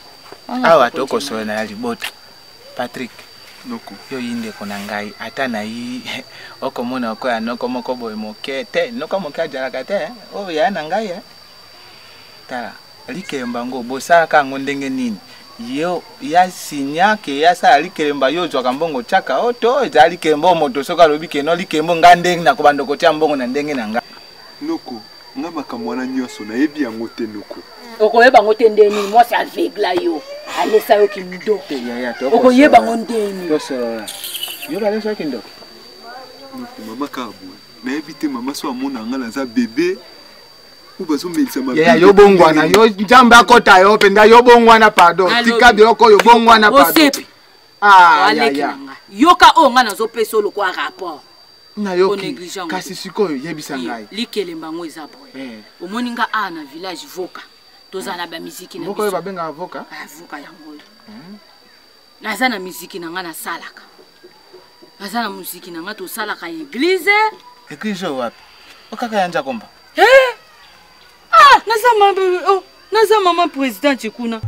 Awa tokosolola na ya libota. Patrick. Noko. Yo yi ndeko na ngai ata na yi okomona okoya noko moko boye moke te noko moke ajalaka te eh. Oyo yaya na ngai eh. Tala likelemba yango bosalaka yango ndenge nini yo ya sinya ke ya sala likelemba yo ozwaka mbongo otyaka o to ezala likelemba oyo moto soki alobi ke no likelemba nga ndenge nakobanda kotya mbongo na ndenge na nga noko nga makambo wana nyonso nayebi yango te noko okoyeba yango te ndeni mwasi avegla yo alesa yo kindoki okoyeba yango ndeni tosolola yo balesa yo kindoki noko mama kaka boye nayebi te mama so amona nga naza bebe yaya yo bongwana yo nzambe akɔta yo mpenza yo bongwana pardon tika biloko oyo bongwana pardon ah, yaya yoka oyo ngai nazopesa oyo lokola rapport nayoki kasi sikoyo yebisa ngai likelemba yango eza boye eh. Omoni nga awa na village voka tozala na bamiziki na biso oyo babengaka voka ah, voka yango oyo hmm. Naza na miziki na ngai nasalaka naza na muziki na ngai tosalaka eglize eglize oyo wapi okaka ya nzakomba eh? Ah, naza mama oh, naza mama presidente kuna.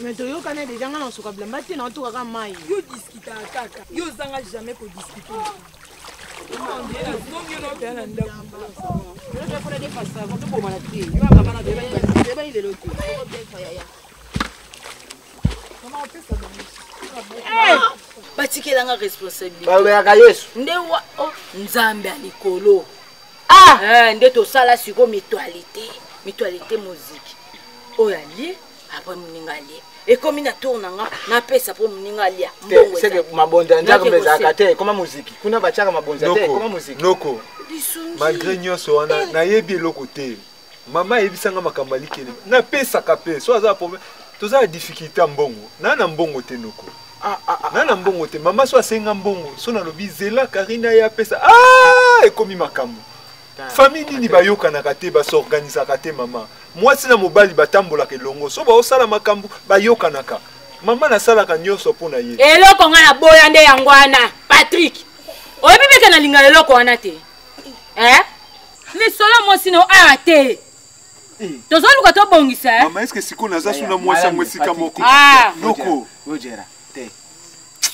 Mais toyokana deja nga na kosuka bilamba te na otoka kaka mai. Yo discutaka kaka yo ozanga jamais kodiscute. Batikelanga responsabilité balobelaka Yesu nde wa oh, nzambe ya likolo ah! Eh, nde tosala sikoyo mutualité mutualité moziki oyo alie apres moninga alie ekomi na tour na nga napesa mpo moninga alia mbongo seke mabonza ya nzambe ezalaka te ekoma moziki kuna batiaka mabonza te ekoma moziki noko malgré nyonso wana eh. Nayebi eloko te mama ayebisanga makambo ya likele napesaka mpe so aza problème toza na difficulté ya mbongo naa na mbongo te noko ah, ah, ah, naa na mbongo te mama so asenga mbongo so nalobi zela karina ye apesa ah, ekomi makambo famille nini bayokanaka te basorganisaka te mama mwasi na mobali batambolaka elongo so baosala makambo bayokanaka mama nasalaka nyonso mpo na ye eloko ngai naboya nde yango wana Patrik oyebi beke nalinga eloko wana te eh? Lisolo mwasi na awa te eh. Tozoluka tobongisa eh? Mama eske sikoyo naza suna mwasi yango esika moko ah. Noko ojera te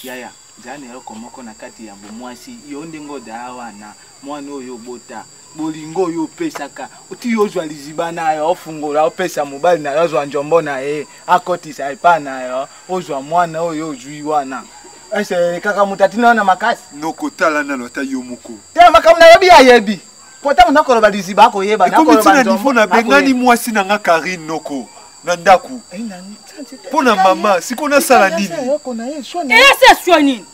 yaya zala na eloko moko na kati ya bomwasi yo ndenge ozala wana mwana oyo obota bolingo oyo opesaka oti yo ozwa liziba na yo ofungola opesa mobali na yo azwa njombo na ye akotisa epai na yo ozwa mwana oyo ozwi wana ese kaka moto atina yo na makasi noko tala nano ata yo moko te makambo nayebi ayebi po ntango nakoloba liziba akoyeba ekomi ntina nivo nabengani mwasi na nga Karine noko na ndako mpo na mama sikoyo nasala nini Eyasi aswa nini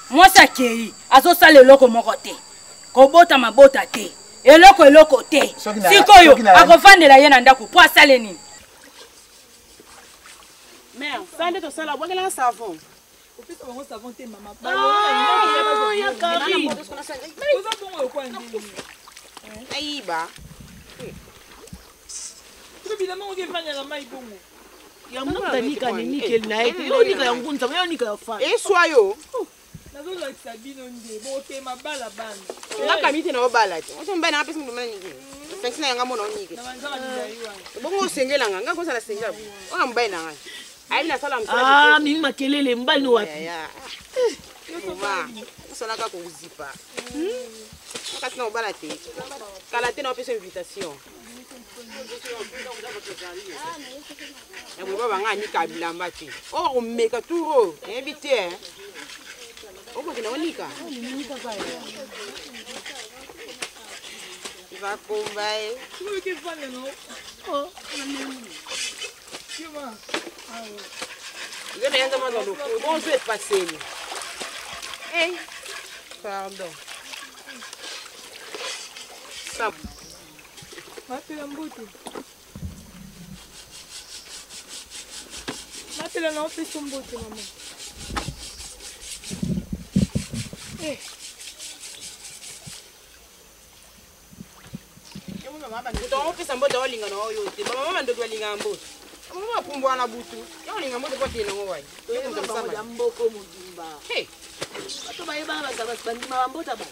mwasi akei azosala eloko moko te kobota mabota te eloko eloko te sikoyo akofandela ye na ndako mpo asale nini Mère, ça nde tosala bwakelanga savon. Opesa bango savon te mama. Ah, ya Karine. Oza bongo lokola ndenge. Ayiba. Soki bilamba ngo evanda na mai bongo. Yango tanika nikeli na ye te. Yo nika ya ngunza, yo nika ya fa. Eswa yo. Nazolakisa bino nde boke mabala bana. Nga kami te na obala te. Oso mbana apesi mutu mana niki. Osangisi na yanga mona onike. Bongo osengelanga nga kozala sengela. Ona mobali na ngai. Ayebi nasala mosala. Ah, mingi makelele mobali no wapi? Osalaka kozipa. Kasi na obala te. Kala te na opesa invitation. Ya boye babanga anika bilamba te. Oyo komeka tour oyo, nayebi te. Eh. Okokende onika. Vakomba ye. Nzembe yanza mwa lokolo bonso epaseli. Eh, pardon. Mapela mbote. Mapela na opesa mbote mama. Eh. Opesa mbote olinga na oyo te. Mama mandoki balinga mbote. Mama bapumbwa na butu. Ya olinga mbote po te nango wayi. Ya mboko mobimba. Hey. Bato bayebana bazala bandima bambota ba.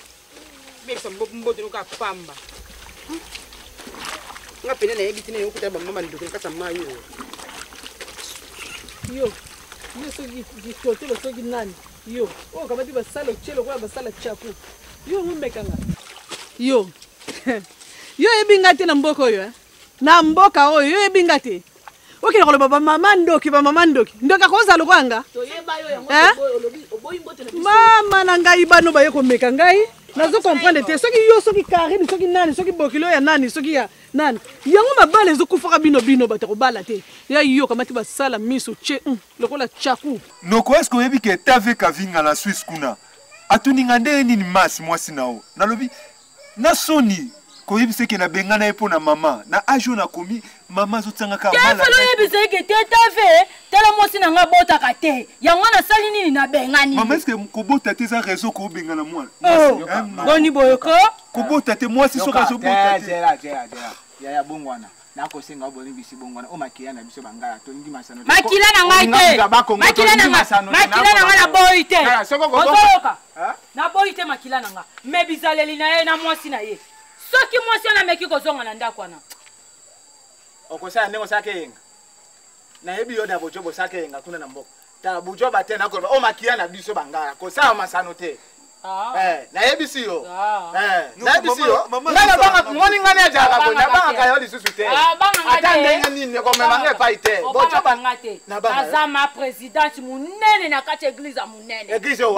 Bebisa mbote noka pamba. Nga pene nayebi te naye okuta bamama bandoki na kati ya mai oyo. Yo, yo soki ditotelo soki nani yo oyo okamati basala otie lokola basala chaku yo omekanga yo yo oyebi nga te na mboka oyo eh? Na mboka oyo yo oyebi nga te okende koloba bamama ndoki bamama ndoki ndoki akozala lokola nga eh? Mama na ngai bano baye komeka ngai nazo comprendre te soki yo soki Karine soki nani soki bokilo ya nani soki ya nani yango mabala ezokufaka bino bino bato kobala te ya yo kamati basala miso che lokola chaku. Noko eske oyebi ke Tave Kavinga na Suisse kuna atuni nga ndenge nini mas mwasi na yo nalobi na soni koyebisa eke nabengana ye mpo na mama na age oyo nakomi mama azotianga kaka te falo oyebisa eke te Tave tala mwasi na nga abotaka te yango nasali nini nabengani mama eske kobota te eza raison kobengana mwana oh, boni boyoko kobota te mwasi soki azobota te yaya bongwana nakosenga obonibisi bongwana o makila na biso bangala tolingi masano makila na ngai te makila na ngai makila na ngai naboyi te ozoyoka naboyi te makila na ngai me bizaleli na ye na mwasi na ye soki mwasi wana ameki kozonga na ndako wana okosala ndenge osalaka eyenga nayebi yo na bojoba osalaka eyenga kuna na mboka tala bujoba te nakoloba o makila na biso bangala kosala masano te Eh, nayebisi yo eh, nayebisi yo ngai nabanga moni ngai nazalaka boye nabangaka yo lisusu te ata ndenge nini ekomema ngai epai te naza ma présidente monene na kati ya eglise ya monene eglise oyo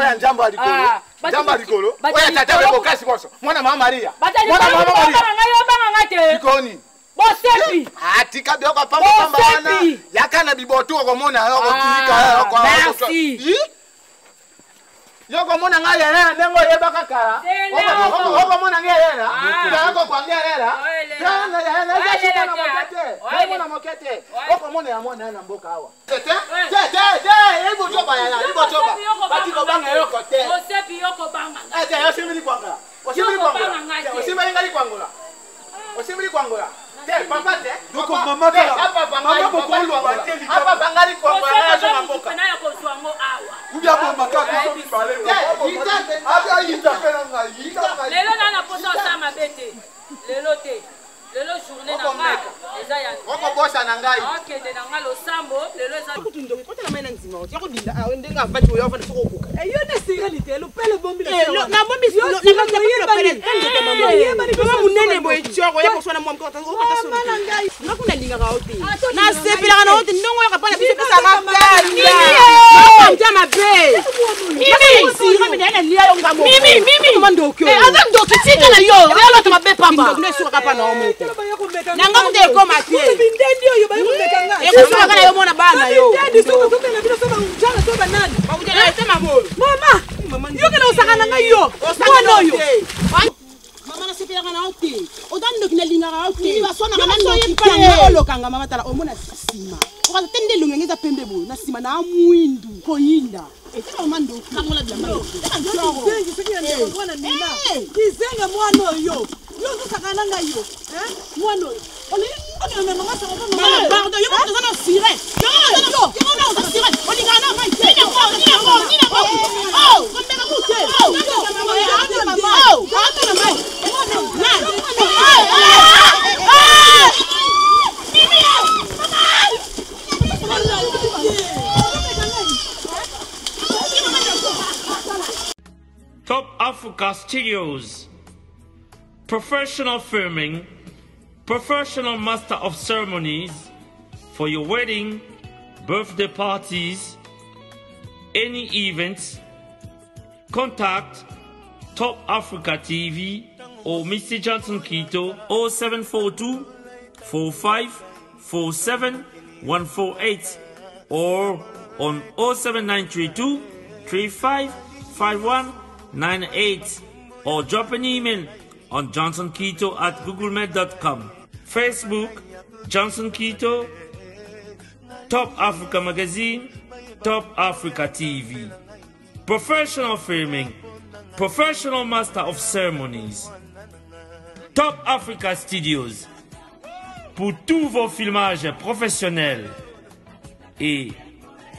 ya nzambe ya likolo nzambe ya likolo oyo ya tata mpe bokasi bonso mwana mama Maria mwana mama Maria obanga ngai te likolo nini Bosepi. Ah, tika biloko pamba pamba wana. Yaka na bibotu okomona yo okotika. Merci. Yo komona ngai yaya ndenge oyebaka kala. Okomona ngai yaya. Yaka kwa ngai yaya. Tana yaya na eza mwana moke te. Mwana moke te. Okomona ya mwana na mboka awa. Te te te te ibotoba yaya ibotoba. Bati kobanga eloko te. Bosepi yo kobanga. Eh te yo simbili kwanga. Osimbili kwanga. Osimbili ngai kwangola. Osimbili kwangola. Te papa te. Noko mama kaka. Mama bokoloba te likambo. Papa ngai kwangola ngai azonga mboka. Nayo kozwa ngo awa. Ubia boma kaka biso mibale. Ata yita pe na ngai. Yita ngai. Lelo na na posa osala mabe te. Lelo te. Lelo journée na nga eza ya okobosana ngai. Okende na nga losambo lelo eza kutu ndoki kotala mai na ndima oti yakodinda awe ndenge avandi oyo avanda soki okoka yo nde sireli te lopele bombi nabombi monene boye tioko ya koswana mwa nga kuna alingaka yo te nasepelaka na yo te ndongo oyaka mpa na biso epesaka kanda mabe aza ndoki tika na yo oyalota mabe pamba esukaka mpa na yo moko na nga kuta ekoma te ekosukaka na yo mona bana yo mama yokela osaka na ngai yo mwana oyo mama nasepelaka na yo te oza ndoki nalingaka yo te baswanaka olokanga mama tala omona nsima okaza te nde elongi yango eza pembe boye na nsima na mwindu koyinda etika mama ndoki kangola bilamba kizenga mwana oyo yo ozosaka na ngai yo mwana oyo pardon yo moko toza na sire olingaka na mai te kombeka kute Top Africa. Africa Studios. Professional filming, professional master of ceremonies for your wedding, birthday parties, any events. Contact Top Africa TV or Mr. Johnson Quito 0742 45 47 148 or on 07932 35 5198 or drop an email on johnsonketo at googlemail.com. Facebook, Johnson Keto, Top Africa Magazine, Top Africa TV. Professional filming, professional master of ceremonies. Top Africa Studios. Pour tous vos filmages professionnels et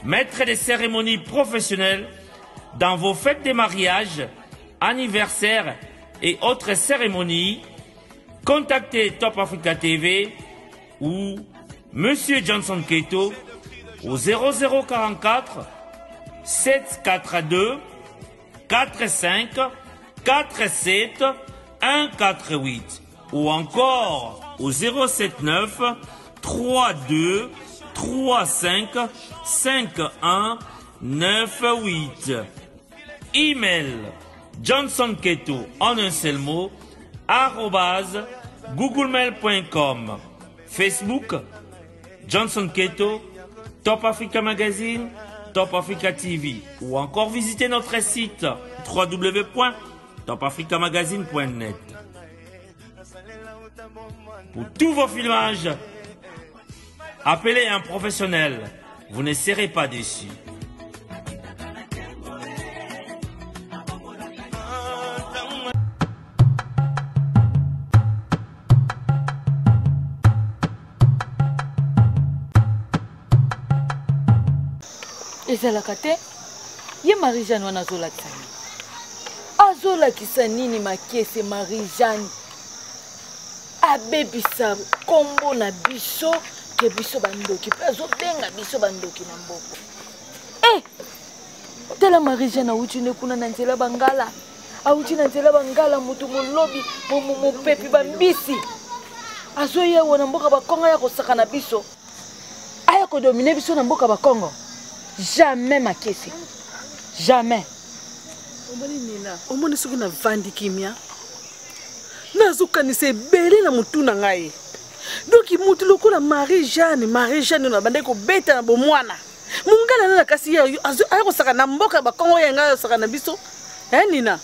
maître des cérémonies professionnelles dans vos fêtes de mariage, anniversaires et autres cérémonies, contactez Top Africa TV ou Monsieur Johnson Keto au 0044 742 45 47 148 ou encore au 079 32 35 51 98. Email Johnson Keto en un seul mot arobase googlemail.com. Facebook Johnson Keto, Top Africa Magazine, Top Africa TV ou encore visitez notre site www.topafricamagazine.net. Pour tous vos filmages, appelez un professionnel. Vous ne serez pas déçus. Ezalaka te ye Marie Jeanne wana azolakisa nini? Azolakisa nini Makiese? Marie Jeanne abebisa nkombo na biso ke biso bandoki, mpe azobenga biso bandoki na mboka. Eh, tala Marie Jeanne awuti nde kuna na nzela bangala, awuti na nzela bangala, moto molobi mopepi bambisi, azoyewa na mboka bakongo ya kosaka na biso, aya kodomine biso na mboka bakongo. Jamais Makiese, jamais. Omoni Nina, omoni soki navandi kimia, nazokanisa ebele na motu na ngai. Donc motu lokola Marie Jeanne, Marie Jeanne oyo nabandaki kobeta na bomwana, mongala nana, kasi ye aya kosaka na mboka ya bakongo, ye ngai ayosaka na biso. Eh, Nina,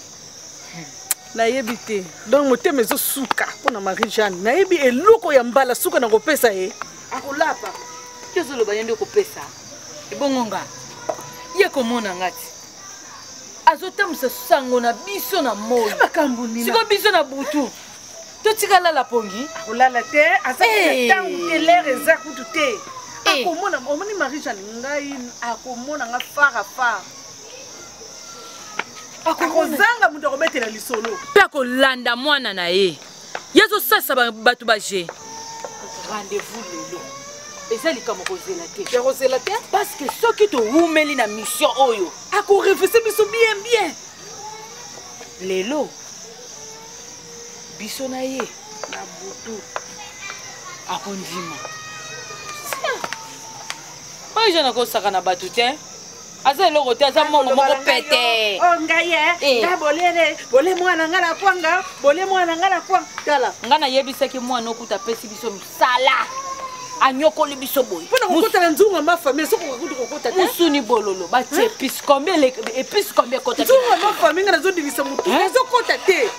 nayebi te. Donc motema ezosuka mpo na Marie Jeanne. Nayebi eloko ya mbala suka na kopesa ye, akolapa. Yo ozoloba ye nde okopesa ebongo nga ye komona nga ti azotambwisa sango na biso na moi. Makambo nini siko biso na butu totika lala pongi? Akolala te, aza Eh. ntango te, lere eza kutu te. Akomona, omoni Marie Jeanne ngai, akomona nga phare à phare, akozanga moto akobetela lisolo. Mpe akolanda mwana na ye, ye azosalisa bato baje rendez-vous lelo. Eza likambo kozela te. Ya kozela te. Parce que soki towumeli na mission oyo, akorefuse biso bien bien. Lelo biso na ye na butu. Akondima oyo jeune akosaka na bato te, aza eloko te, aza mongo moko pete. Oh, ngai ye. Eh. Nga bolele bole mwana nga na kwanga, bole mwana nga na kwanga, tala. Ngai nayebisaki mwana okuta apesi biso misala, anyokoli biso boye. Mpona kokota na nzungu ya mafamille, soki okokuti kokota te. Musuni bololo batie épice combien, épice combien ekota? Nzungu ya mafamille, nga nazodingisa motu, ezokota te. Eh,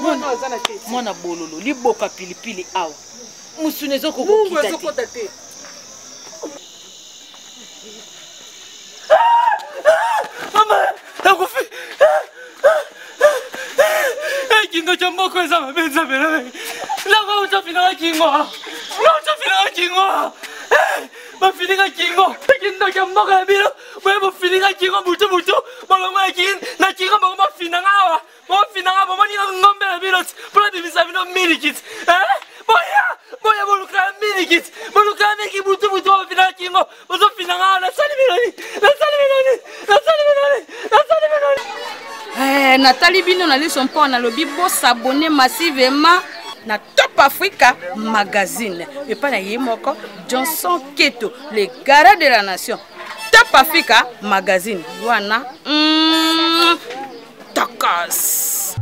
mwana oyo aza na te. Mwana bololo liboka pilipili awa, musuni mungu ezokokokita te. Ezokota te. Mama, nakufi. Kingo cha mboko eza mabe, nzambe na ngai. Nako utofinaka kingo, nautofinaka kingo, bafinika kingo. Kindoki ya mboka na bino boye, bofinika kingo butu butu, bolongo ya na kingo bango bafinanga awa, bofinanga, bomoninga ngombe na bino ti mpona bimisa bino milikiti. Boya, boya, bolukaka milikiti, bolukaka miliki butu butu, bafinaka kingo, bozofinanga awa. Nasali binoni, nasali binoni, nasali binoni, nasali binoni. Eh, natali bino na liso mpo nalobi bosabone massivement na Top Africa Magazine epai na ye moko Johnson Keto, le garant de la nation. Top Africa Magazine wana tokos.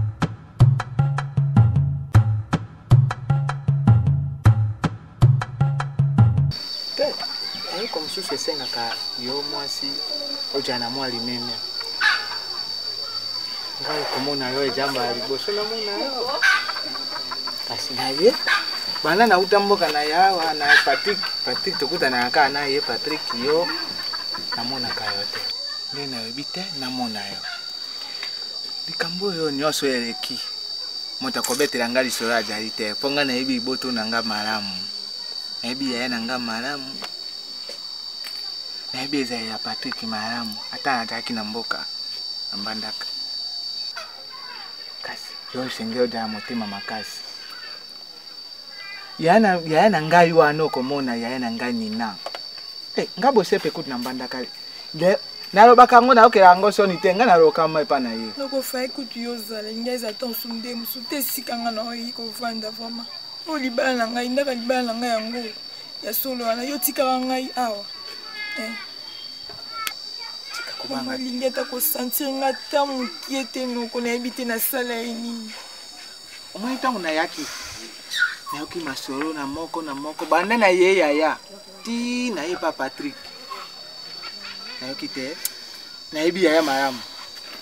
Te, eloko mosusu esengaka yo mwasi ojala na mwa limemia. Ngai komona yo ejamba ya liboso namona yo, kasi na ye banda nauta mboka na ye awa na Patrick. Patrick tokutanaka kaka na ye. Patrick, yo namonaka yo te, nde nayebi te namona yo. Likambo oyo nyonso eleki, moto akobetela ngai lisolo ajali te, mpo ngai nayebi liboto na ngai malamu, nayebi yaya na ngai malamu, nayebi ezali ya Patrick malamu, ata nazalaki na mboka na Mbandaka. Kasi yo osengeli ozala motema makasi. Yaya na ngai wana okomona yaya na ngai Nina. Eh, nga bosepe kutu na Mbandaka. Nalobaka yango, nayokela yango soni te, ngai naloka ma epa na ye. Nokofai kutu yo ozala ngai eza ta mosusu nde mosusu te esika ngai na oyi kovanda vraiment. Oyo libala na ngai, ndaka libala na ngai yango ya solo wana yo tikaka ngai awa. Eh. Mama alingi ata kosentir nga ata mokie te noko, nayebi te nasala ye nini. Omoni ntango nayaki, nayoki masolo na moko na moko banda na ye yaya ti na ye pa Patrick. Nayoki te, nayebi yaya malamu,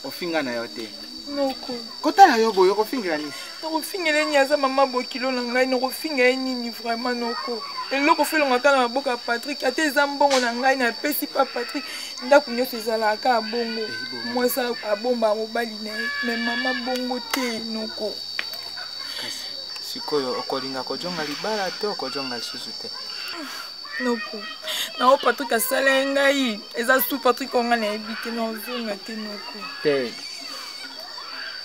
ofinga na yo te. Noko. Kotala yo boye, okofingela nini? Nakofingela nini? Aza mama bokilo na ngai, nakofinga ye nini vraiment noko? Eloko felonga kaka na maboko ya Patrick, ata eza mbongo na ngai napesi pa Patrick, ndako nyonso ezalaka kaka bongo, mwasi abomba mobali na ye, mais mama bongo te noko. Kasi sikoyo okolinga kojonga libala te, okojonga lisusu te? Noko, nao Patrick asala ye ngai eza su Patrick oyo ngai nayebi te, nazonga te noko. Te,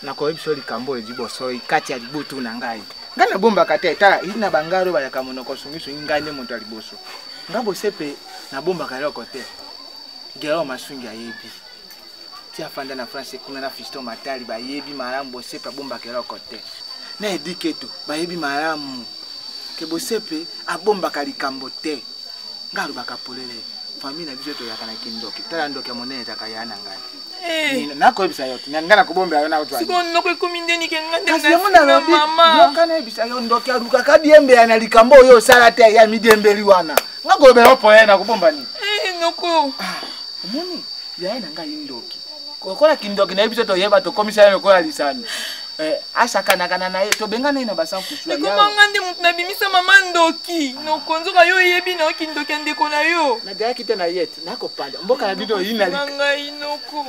nakoyebi biso likambo oyo liboso kati ya libutu na ngai. Ngai nabombaka te, tala na bangaro bayaka monoko sungisungi, ngai nde moto ya liboso. Ngai bosepe nabombaka eloko te. Gero Masungi ayebi. Ti afanda na France kuna na Fiston Matali bayebi malamu bosepe abombaka eloko te. Na Ediketo bayebi malamu ke bosepe abombaka likambo te. Ngai alobaka polele, famille na biso toyaka na kindoki. Tala ndoki ya monene ezalaka ya na ngai. Eh. Nakoyebisa yo te, ngai nakobombela yo na Sikoyo noko ekomi ndeni ke ngai nde Kasi yango nafinga nalobi, mama. yoka nayebisa yo, ndoki alukaka diembela na likambo oyo osala te ya midiembeli wana. Ngai kolobela yo poye nakobomba nini? Eh, noko. Omoni, yaya na ngai ndoki. Kokola kindoki na ye biso toyeba tokomisa ye lokola lisano. Eh, asakanakana na ye, tobengana ye na basankusu. Ekoma nga nde moto nabimisa mama ndoki. Noko, nzoka yo oyebi na yo kindoki ya ndeko na yo. Nagayaki te na ye te, nakopanda. Mboka na bino oyina Sunga ngai noko.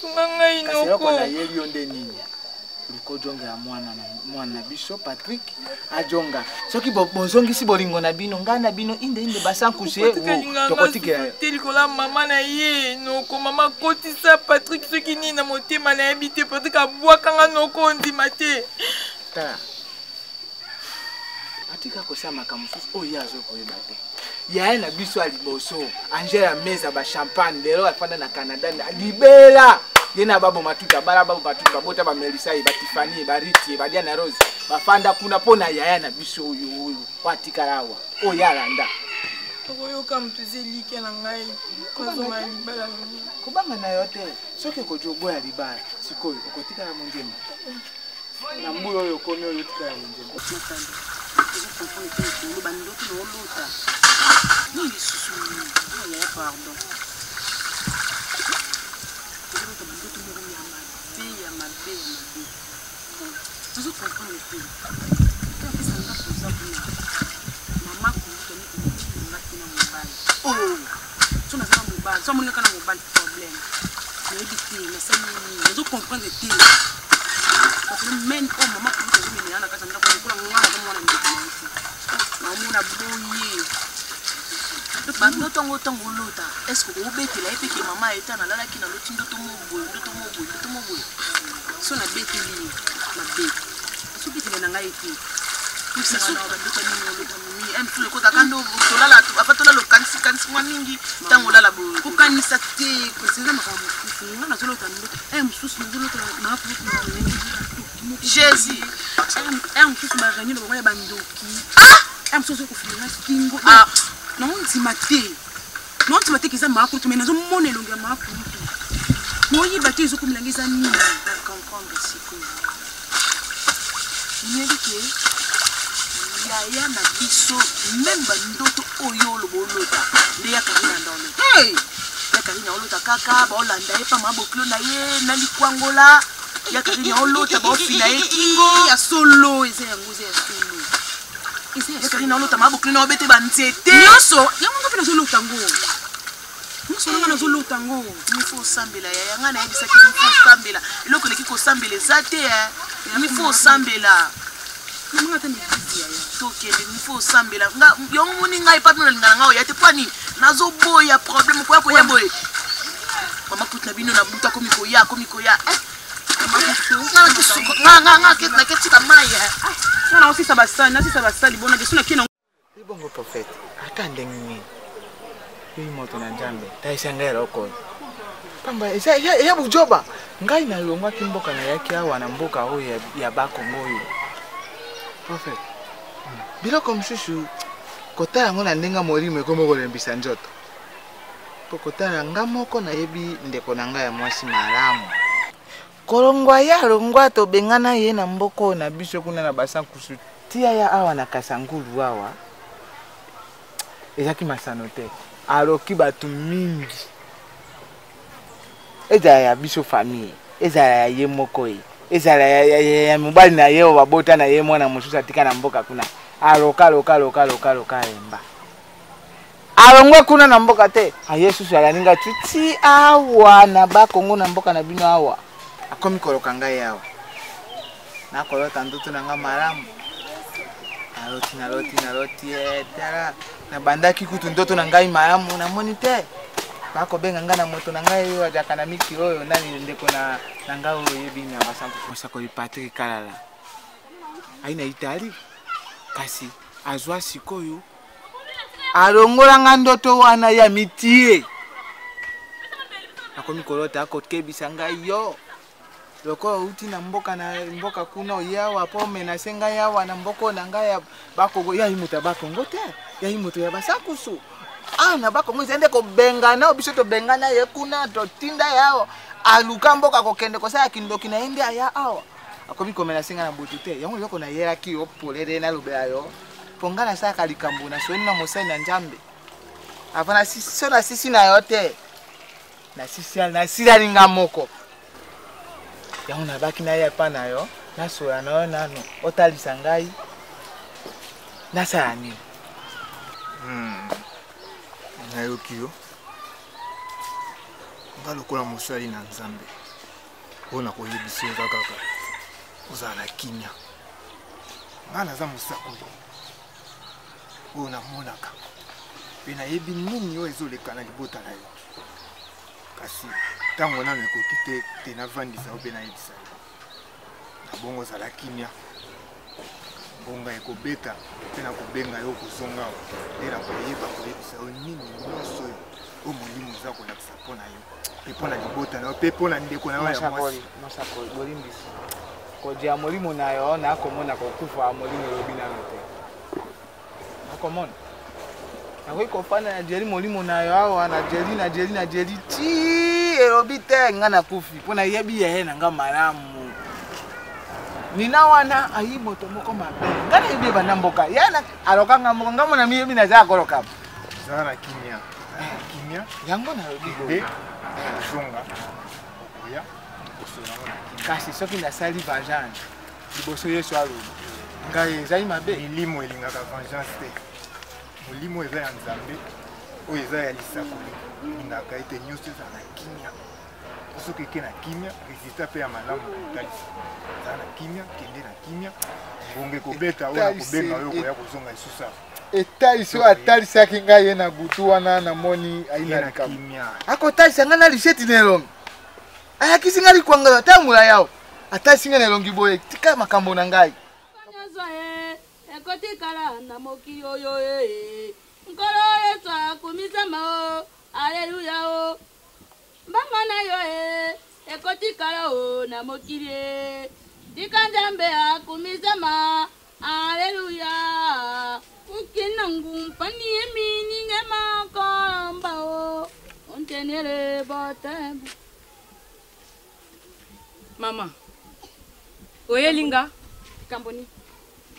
Sunga ngai Kasi eloko noko. nayebi yo nde nini? Luka ojongela mwana na mwana na biso Patrick ajonga. Soki bozongisi bolingo na bino, ngai na bino inde inde basankusu ye, tokotikela yo. Te likola mama na ye noko, mama akotisa Patrick soki nini na motema nayebi te. Patrick abwakanga noko, ondima te. Tala, Patrick akosala makambo mosusu oyo ye azokoyeba te. Yaya na biso ya liboso Angela Meza ba champagne lelo afanda na Canada libela ye na baboma tuta bala baboma tuta babota ba Melissa ye ba Tiffany ye ba Riti ye ba Diana Rose bafanda kuna mpo na yaya na biso oyo oyo oyo atikala awa oyo alanda. Tokoyoka moto eza elikya na ngai kozonga libala na ngai. Kobanga na yo te, soki okoki oboya libala sikoyo okotikala monzemba. Na mbula oyo okomi oyo otikala monzemba. Bandoki na olota nini lisusu yaya, pardon, ozolota bandoto moko ya mabe ya mabe ya mabe, tozo comprendre te. Apesa ndako oza kuna, mama kulutu amikokokinga te na mobali oyo. So naza na mobali, so amonikaka na mobali, problème nayebi te nasali nini, nazo comprendre te. Mene oyo mama kulutu azomemela na kati ya ndako lokola nga naza mwana ndeko na ye te, naomona boye bandoto yango. Ntango olota, est-ce obetela ye mpe ke mama eta nalalaki naloti ndoto moko boye, ndoto moko boye, ndoto moko boye? So nabeteli ye mabe, azobetela na ngai te. Ekozaka nde tolala afa tolala okanisi kanisi mwa mingi ntango olala boye kokanisa te eza makambo mosusu nga nazolota ndoto e mosusu nazolota jésus r mosusu bareunion na bango ya bandoki r mosusu okofinga kingo naondima te naondima te keza maakulutu mai nazomona elongi ya maakulutu moyiba te ezokomela nga eza nini comprendre sikoyo nayebi ke yaya na biso meme bandoto oyo oloba olota nde ya karina nda olota hey! ya karina olota kaka baolanda ye pama bokilo na ye na likwangola ya karina olota baofina ye kingo ya solo eza yango eza ya solo ya karina olota ma bokilo na obete banzete nyonso yango nga mpe nazolota ngo nyonso nanga nazolota ngo mifo osambela yaya ngai nayebisaki mifo osambela eloko eleki kosambela eza te mifo osambela tokende mifo osambela yango moni ngai papi nalingana ngai oya te mpo nini nazoboya problème koya koya boye mama kutu na bino na butu akomi koya akomi koya eh, naketika mai nga naosisa basali nasisa basali bona biso nakei Ebongo prophète ata ndenge nini yoyi moto na Nzambe talisa ngai eloko oyo pamba eza ya bujoba ngai nalongwaki mboka nayaki awa na mboka oyo ya bakongo oyo prophète biloko mosusu kotala yango na ndenge ya molimo ekomi kolembisa nzoto mpo kotala nga moko nayebi ndeko na ngai ya mwasi malamu Kolongwa ye alongwa tobengana ye na mboka oyo na biso kuna na basankusu tia ya awa na kasangulu awa ezalaki masano te aloki bato mingi ezala ya biso famille ezala ya ye moko ye ezala ya, ya, ya, ya mobali na ye oyo babota na ye mwana mosusu atika na mboka kuna aloka aloka aloka aloka aloka alemba alongwe kuna na mboka te aye susu alandi ngai tuti awa na bakongo na mboka na bino awa akomi koloka ngai awa nakolota ndoto na ngai malamu naloti naloti naloti eh, tala nabandaki kutu ndoto na ngai malamu namoni te bakobenga ngai na moto na ngai oyo azalaka na miki oyo nani ndeko na ngai oyo oyebi na basantu mosakoli patrik kalala ayi na italie kasi azwa sikoyo alongola nga ndoto wana ya mitie akomi kolota akokebisa ngai yo lokola outi na mboka na mboka kuna oye awa mpo omenase ngai awa na mboka oyo na ngai ya bakongo yayi moto ya bakongo te yayi moto ya basakusu awa na bakongo ezali nde kobengana oyo biso tobengana ye kuna totinda ye awa aluka mboka kokende kosala kindoki na ye nde aya awa akomi komenase ngai na butu te yango eloko nayelaki yo polele nalobela yo mpo ngai nasalaka likambo nasoni na mosali na nzambe avant so nasisi na yo te nasilali nga moko yango nabaki na ye epa na yo nasola na yo nano otalisa ngai nasala nini Nayoki yo nga lokola mosali na nzambe oyo nakoyebisa yo eza kaka ozala na kimia ngai naza mosakoli oyo namonaka mpe nayebi nini oyo ezoleka na libota na yo kasi ntango nano ekoki te te navandisa yo mpe nayebisa yo na bongo ozala kimia ngonga ekobeta mpe nakobenga yo kozonga awa nde nakoyeba koyebisa yo nini nyonso oyo oyo molimo eza kolakisa mpo na yo mpe mpo na libota na yo mpe mpo na ndeko na yo ya mwasi mosakoli bolimbisi kodia molimo na yo nakomona kokufa molimo elobi nano te nakomona nakoki kofanda na jeli molimo na yo awa na jeli na jeli na jeli ti elobi te nga nakufi mpo nayebi yeye na nga malamu nina wana ayi moto moko mabe nga nayebi ye banda mboka ye aloka nga moko nga mona miyebi naza ya kolokama zala na kimia kimia yango nalobi boye ozonga okoya kosola ngo na kimia kasi soki nasali vengeance liboso yesu aloba ngai ezali mabe milimo elingaka vengeance te molimo eza ya nzambe oyo eza ya lisakoli elingaka ete nyonso ezala na kimia soki eke na kimia resultat mpe ya malamu kotalisa zala na kimia kende na kimia ngonga ekobeta oyo nakobenga oyo okoya kozonga lisusu awa etalisi oyo atalisaki ngai ye na butu wana namoni aina likambo akotalisa ngai na lisheti na elongi ayakisi ngai likwangala ata mbula yao atalisi ngai na elongi boye tika makambo na ngai nyonso ye. ekotikala na mokili oyo e Nkolo Yesu akumisama o, aleluya o. Mbanga na yo e, ekotikala o na mokili e. Tika Nzambe akumisama, aleluya. Ukina ngumpani emininge makomba o, ontenele botembo. Mama, oyeli nga likambo nini?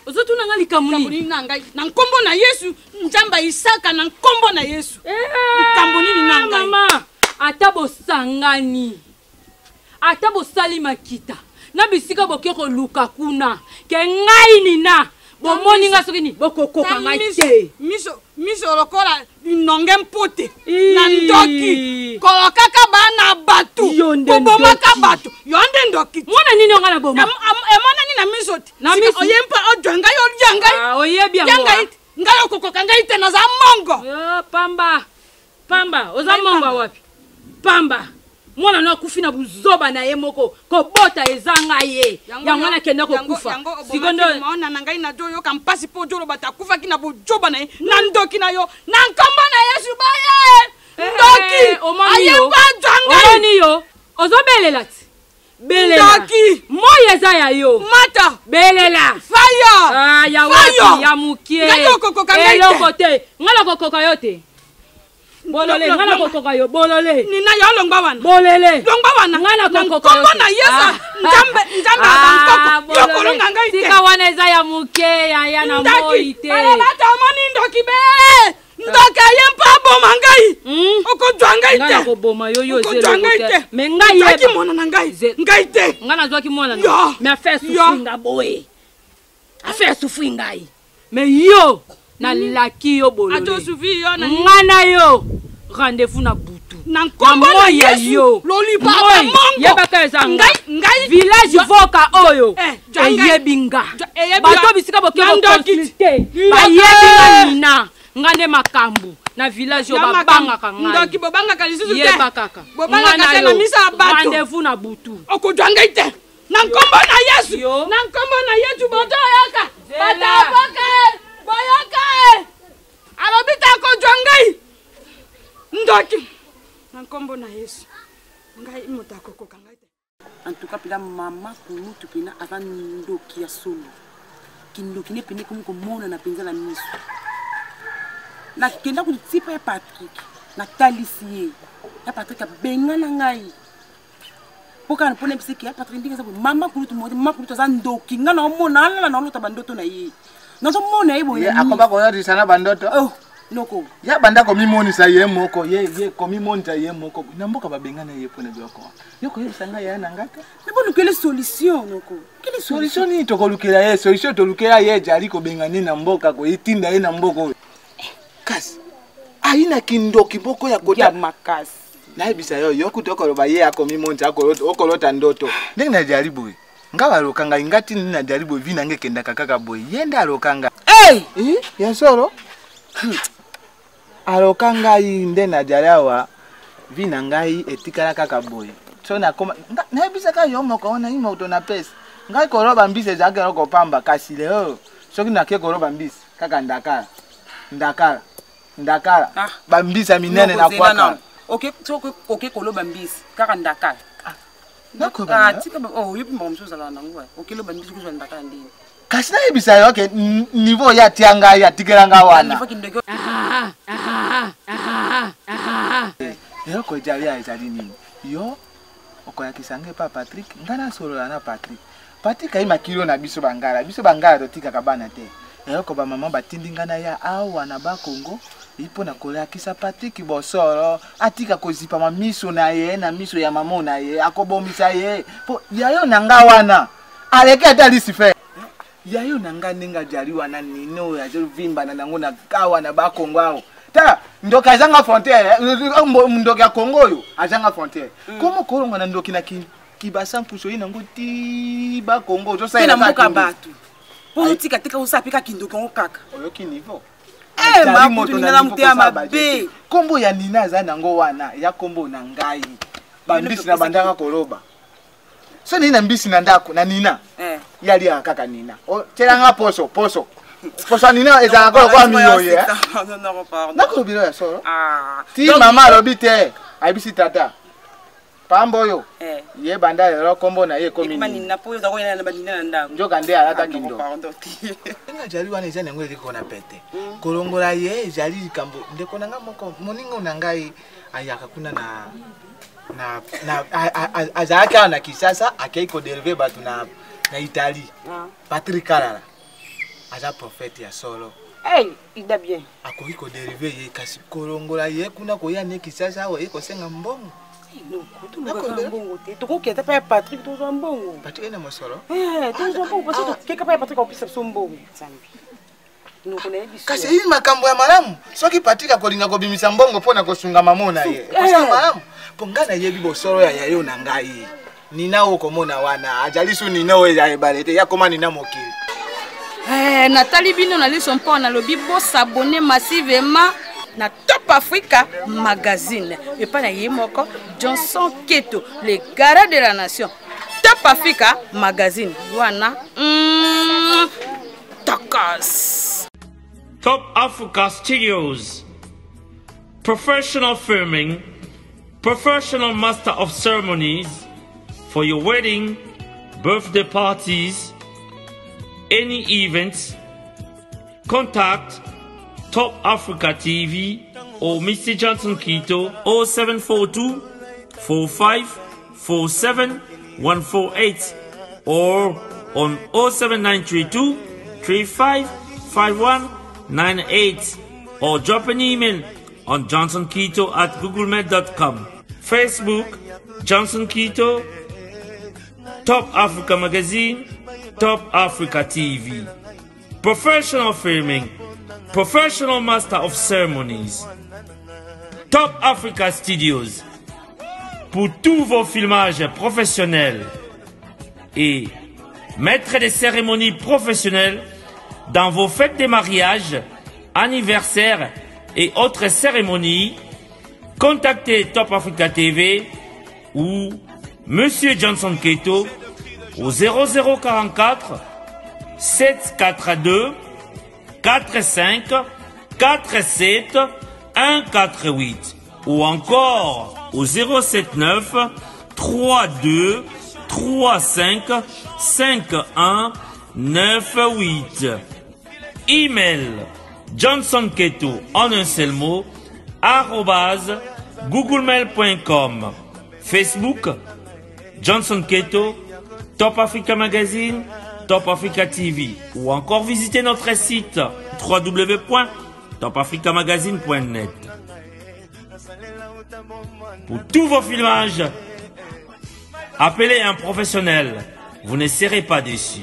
Ozotuna nga likambo nini? na ngai na nkombo na Yesu, Nzambe ya Isaka, na nkombo na Yesu. Likambo nini na ngai? Mama, ata bosangani, ata bosali makita na bisika boke koluka kuna ke ngai nina bomoni nga soki nini bokokoka ngai te. Miso miso lokola linonge mpote na ndoki kolokaka bana bato kobomaka bato yo nde ndoki mwana nini onga na boma emonani na miso te oye mpe ojwa ngai olia ngai ah, oyebi yango ngai ngai okokoka ngai te naza mongo pamba pamba oza mongo wapi pamba mwana no akufi na buzoba na ye moko kobota ezanga ye yango wana akenda kokufa sikoyo na ngai nazoyoka mpasi mpo ozoloba te akufaki na buzoba na ye na ndoki na yo na nkombo na yesu baye eh, ndoki aye mpo azwa ngai omoni yo ozobelela ti belela ndoki moi eza ya yo mata belela fire ah, ya wapi ya mokie eloko te ngai nakokoka yo te bolole ngai nakokoka yo bolole nina yo longwa wana bolele longwa wana ngai nakokoka yo nkombo na yesu ah. nzambe nzambe ya ah, bankoko yo kolonga ngai te tika wana eza ya moke yaya na moi te balelata omoni ndoki be ndoki aye mpo aboma ngai hmm? okozwa ngai te nakoboma yo yo okozwa ngai te me ngai yebaki mwana na ngai ngai te ngai nazwaki mwana na me affaire souffri nga boye affaire souffri ngai me yo nalaki yo bolole nga na yo rendez-vous na butu na nkombo na yesu lolipaka mongo yebaka eza ngai village voka oyo eh, eyebi nga bato bisika boke koconsulte bayebi nga nina nga nde makambo na village oyo babangaka ngai bobangaka lisusu te yeba kaka bobangaka te na misa ya bato rendez-vous na butu okozwa ngai te na nkombo na yesu na nkombo na yesu botoyoka bataboka e boyoka e alobi te akozwa ngai ndoki na nkombo na yesu ngai moto akokoka ngai te en tout cas mpena mama kulutu mpena aza ndoki ya solo kindoki ne mpena ekomi komonana mpenza na miso nakenda kotipa ya patrik natalisi ye ya patrik abengana ngai mpo kaka mpo nayebisa ke ya patrik ndenge eza boye mama kulutu mote mama kulutu aza ndoki ngai naomona alala naolota bandoto na ye nazomona ye boye akoba koyotisa na bandoto oh, noko ya banda komimonisa ye moko ye ye komimonisa ye moko na mboka babengana ye mpo na biloko wana yo koyebisa ngai ya na ngai te me bolukele solution noko solution nini tokolukela ye solution tolukela ye ejali kobengana ye na mboka koyitinda ye na mboka oyo kasi ayi na kindoki moko ya kota makasi nayebisa yo yo kutu okoloba ye akomimonisa okolota ndoto ndenge najali boye nga baloka ngai nga tini najali boye vi na ngai ekendaka kaka boye ye nde aloka ngai hey! eh, ya solo aloka ngai nde najali awa vi na ngai etikala kaka boye so nakoma nayebisaka yo moko wana ye moto napesa ngai koloba mbisi ezalaki eloko pamba kasi lelo soki nake koloba mbisi kaka ndakala ndakala ndakala ah. bambisi ya minene na kwaka oke koloba mbisi kaka ndakala ah. ah, tika oh, oyebi makambo mosusu ozalaka nango okeloba mbisi kozwa ndakala ndeni kasi nayebisa yo ke niveau ye atia ngai atikela ngai wana eloko ejali ya ezali nini yo okolakisa ngai epa patrik ngai nasolola na patrik patrik ayi makilo na biso bangala biso bangala totikaka bana te eloko bamama batindi ngai naya awa na bakongo mpo na kolakisa patrik bosolo atika kozipama miso na ye na miso ya mama na ye akobomisa ye mpo yayo na ngai wana aleki ata lucifer yayo na ngai ndenge ajali wana nini oyo azovimbana nango na kawa na bakongo awa tala ndoki azanga frontière eh, eh, ndoki ya kongo oyo azanga frontière mm. komo kolonga na ndoki na kibasa nkusu oye nango ti bakongo ozosalela mboka bato mpo otika tika osala mpe kaka kindoki yango kaka oyoki niveau eh, makutu mabe nkombo ya nina aza nango wana ya nkombo na ngai bambisi na bandaka koloba so nini na mbisi na ndako na nina eh. ye aliaka kaka nina tyelanga poso poso Poso nina ezalaka lokola miyoye. Nakolobi ya solo. Ti mama alobi te, ayebisi tata. Pamba oyo Eh. ye banda lelo kombo na ye ekomi Ekoma nini? nina po oza koyela na banina na ndako. Nzoka nde alataki ndo. Pardon te. Ndenge ajali wana eza nango eleko na pete. Kolongola ye ezali likambo ndeko na ngai moko moningo na ngai ayaka kuna na na, na azalaki awa na Kinshasa akei kodeleve bato na, na Italie. Patrick Kalala aza prophète ya solo. Hey, ida bien. Akoki koderive ye kasi kolongola ye kuna koya ne Kinshasa awa ye kosenga mbongo. Tolukaka mbongo te. Tokokenda pa ya Patrick tozwa mbongo. Patrick na mosolo? Eh, tozwa mbongo parce que tokeka pa ya Patrick akopesa biso mbongo. Nzambe. Noko nayebi so. Kasi eyi makambo ya malamu soki Patrick akolinga kobimisa mbongo mpo na kosunga mamo na ye ekosala malamu mpo ngai nayebi bosolo ya yayo na ngai nina oyo komona wana ajali su nina oyo ya ebale te yakoma nina mokili. Eh, natali bino na liso mpo nalobi bosabone massivement na Top Africa Magazine epai na ye moko Johnson Keto, le garant de la nation. Top Africa Magazine wana takas. Top Africa Studios. Professional filming, professional master of ceremonies for your wedding, birthday parties, any events. Contact Top Africa TV or Mr. Johnson Quito 0742 45 47 148 or on 07932 35 51 98 or drop an email on johnsonquito@googlemail.com. Facebook Johnson Quito, Top Africa Magazine, Top Africa TV. Professional filming, professional master of ceremonies. Top Africa Studios pour tous vos filmages professionnels et maître des cérémonies professionnelles dans vos fêtes de mariage, anniversaires et autres cérémonies. Contactez Top Africa TV ou Monsieur Johnson Keto au 0044 742 45 47 148 ou encore au 079 32 35 51 98. Email Johnson Keto en un seul mot arobase googlemail.com. Facebook Johnson Keto, Top Africa Magazine, Top Africa TV ou encore visitez notre site www.topafricamagazine.net. Pour tous vos filmages, appelez un professionnel. Vous ne serez pas déçus.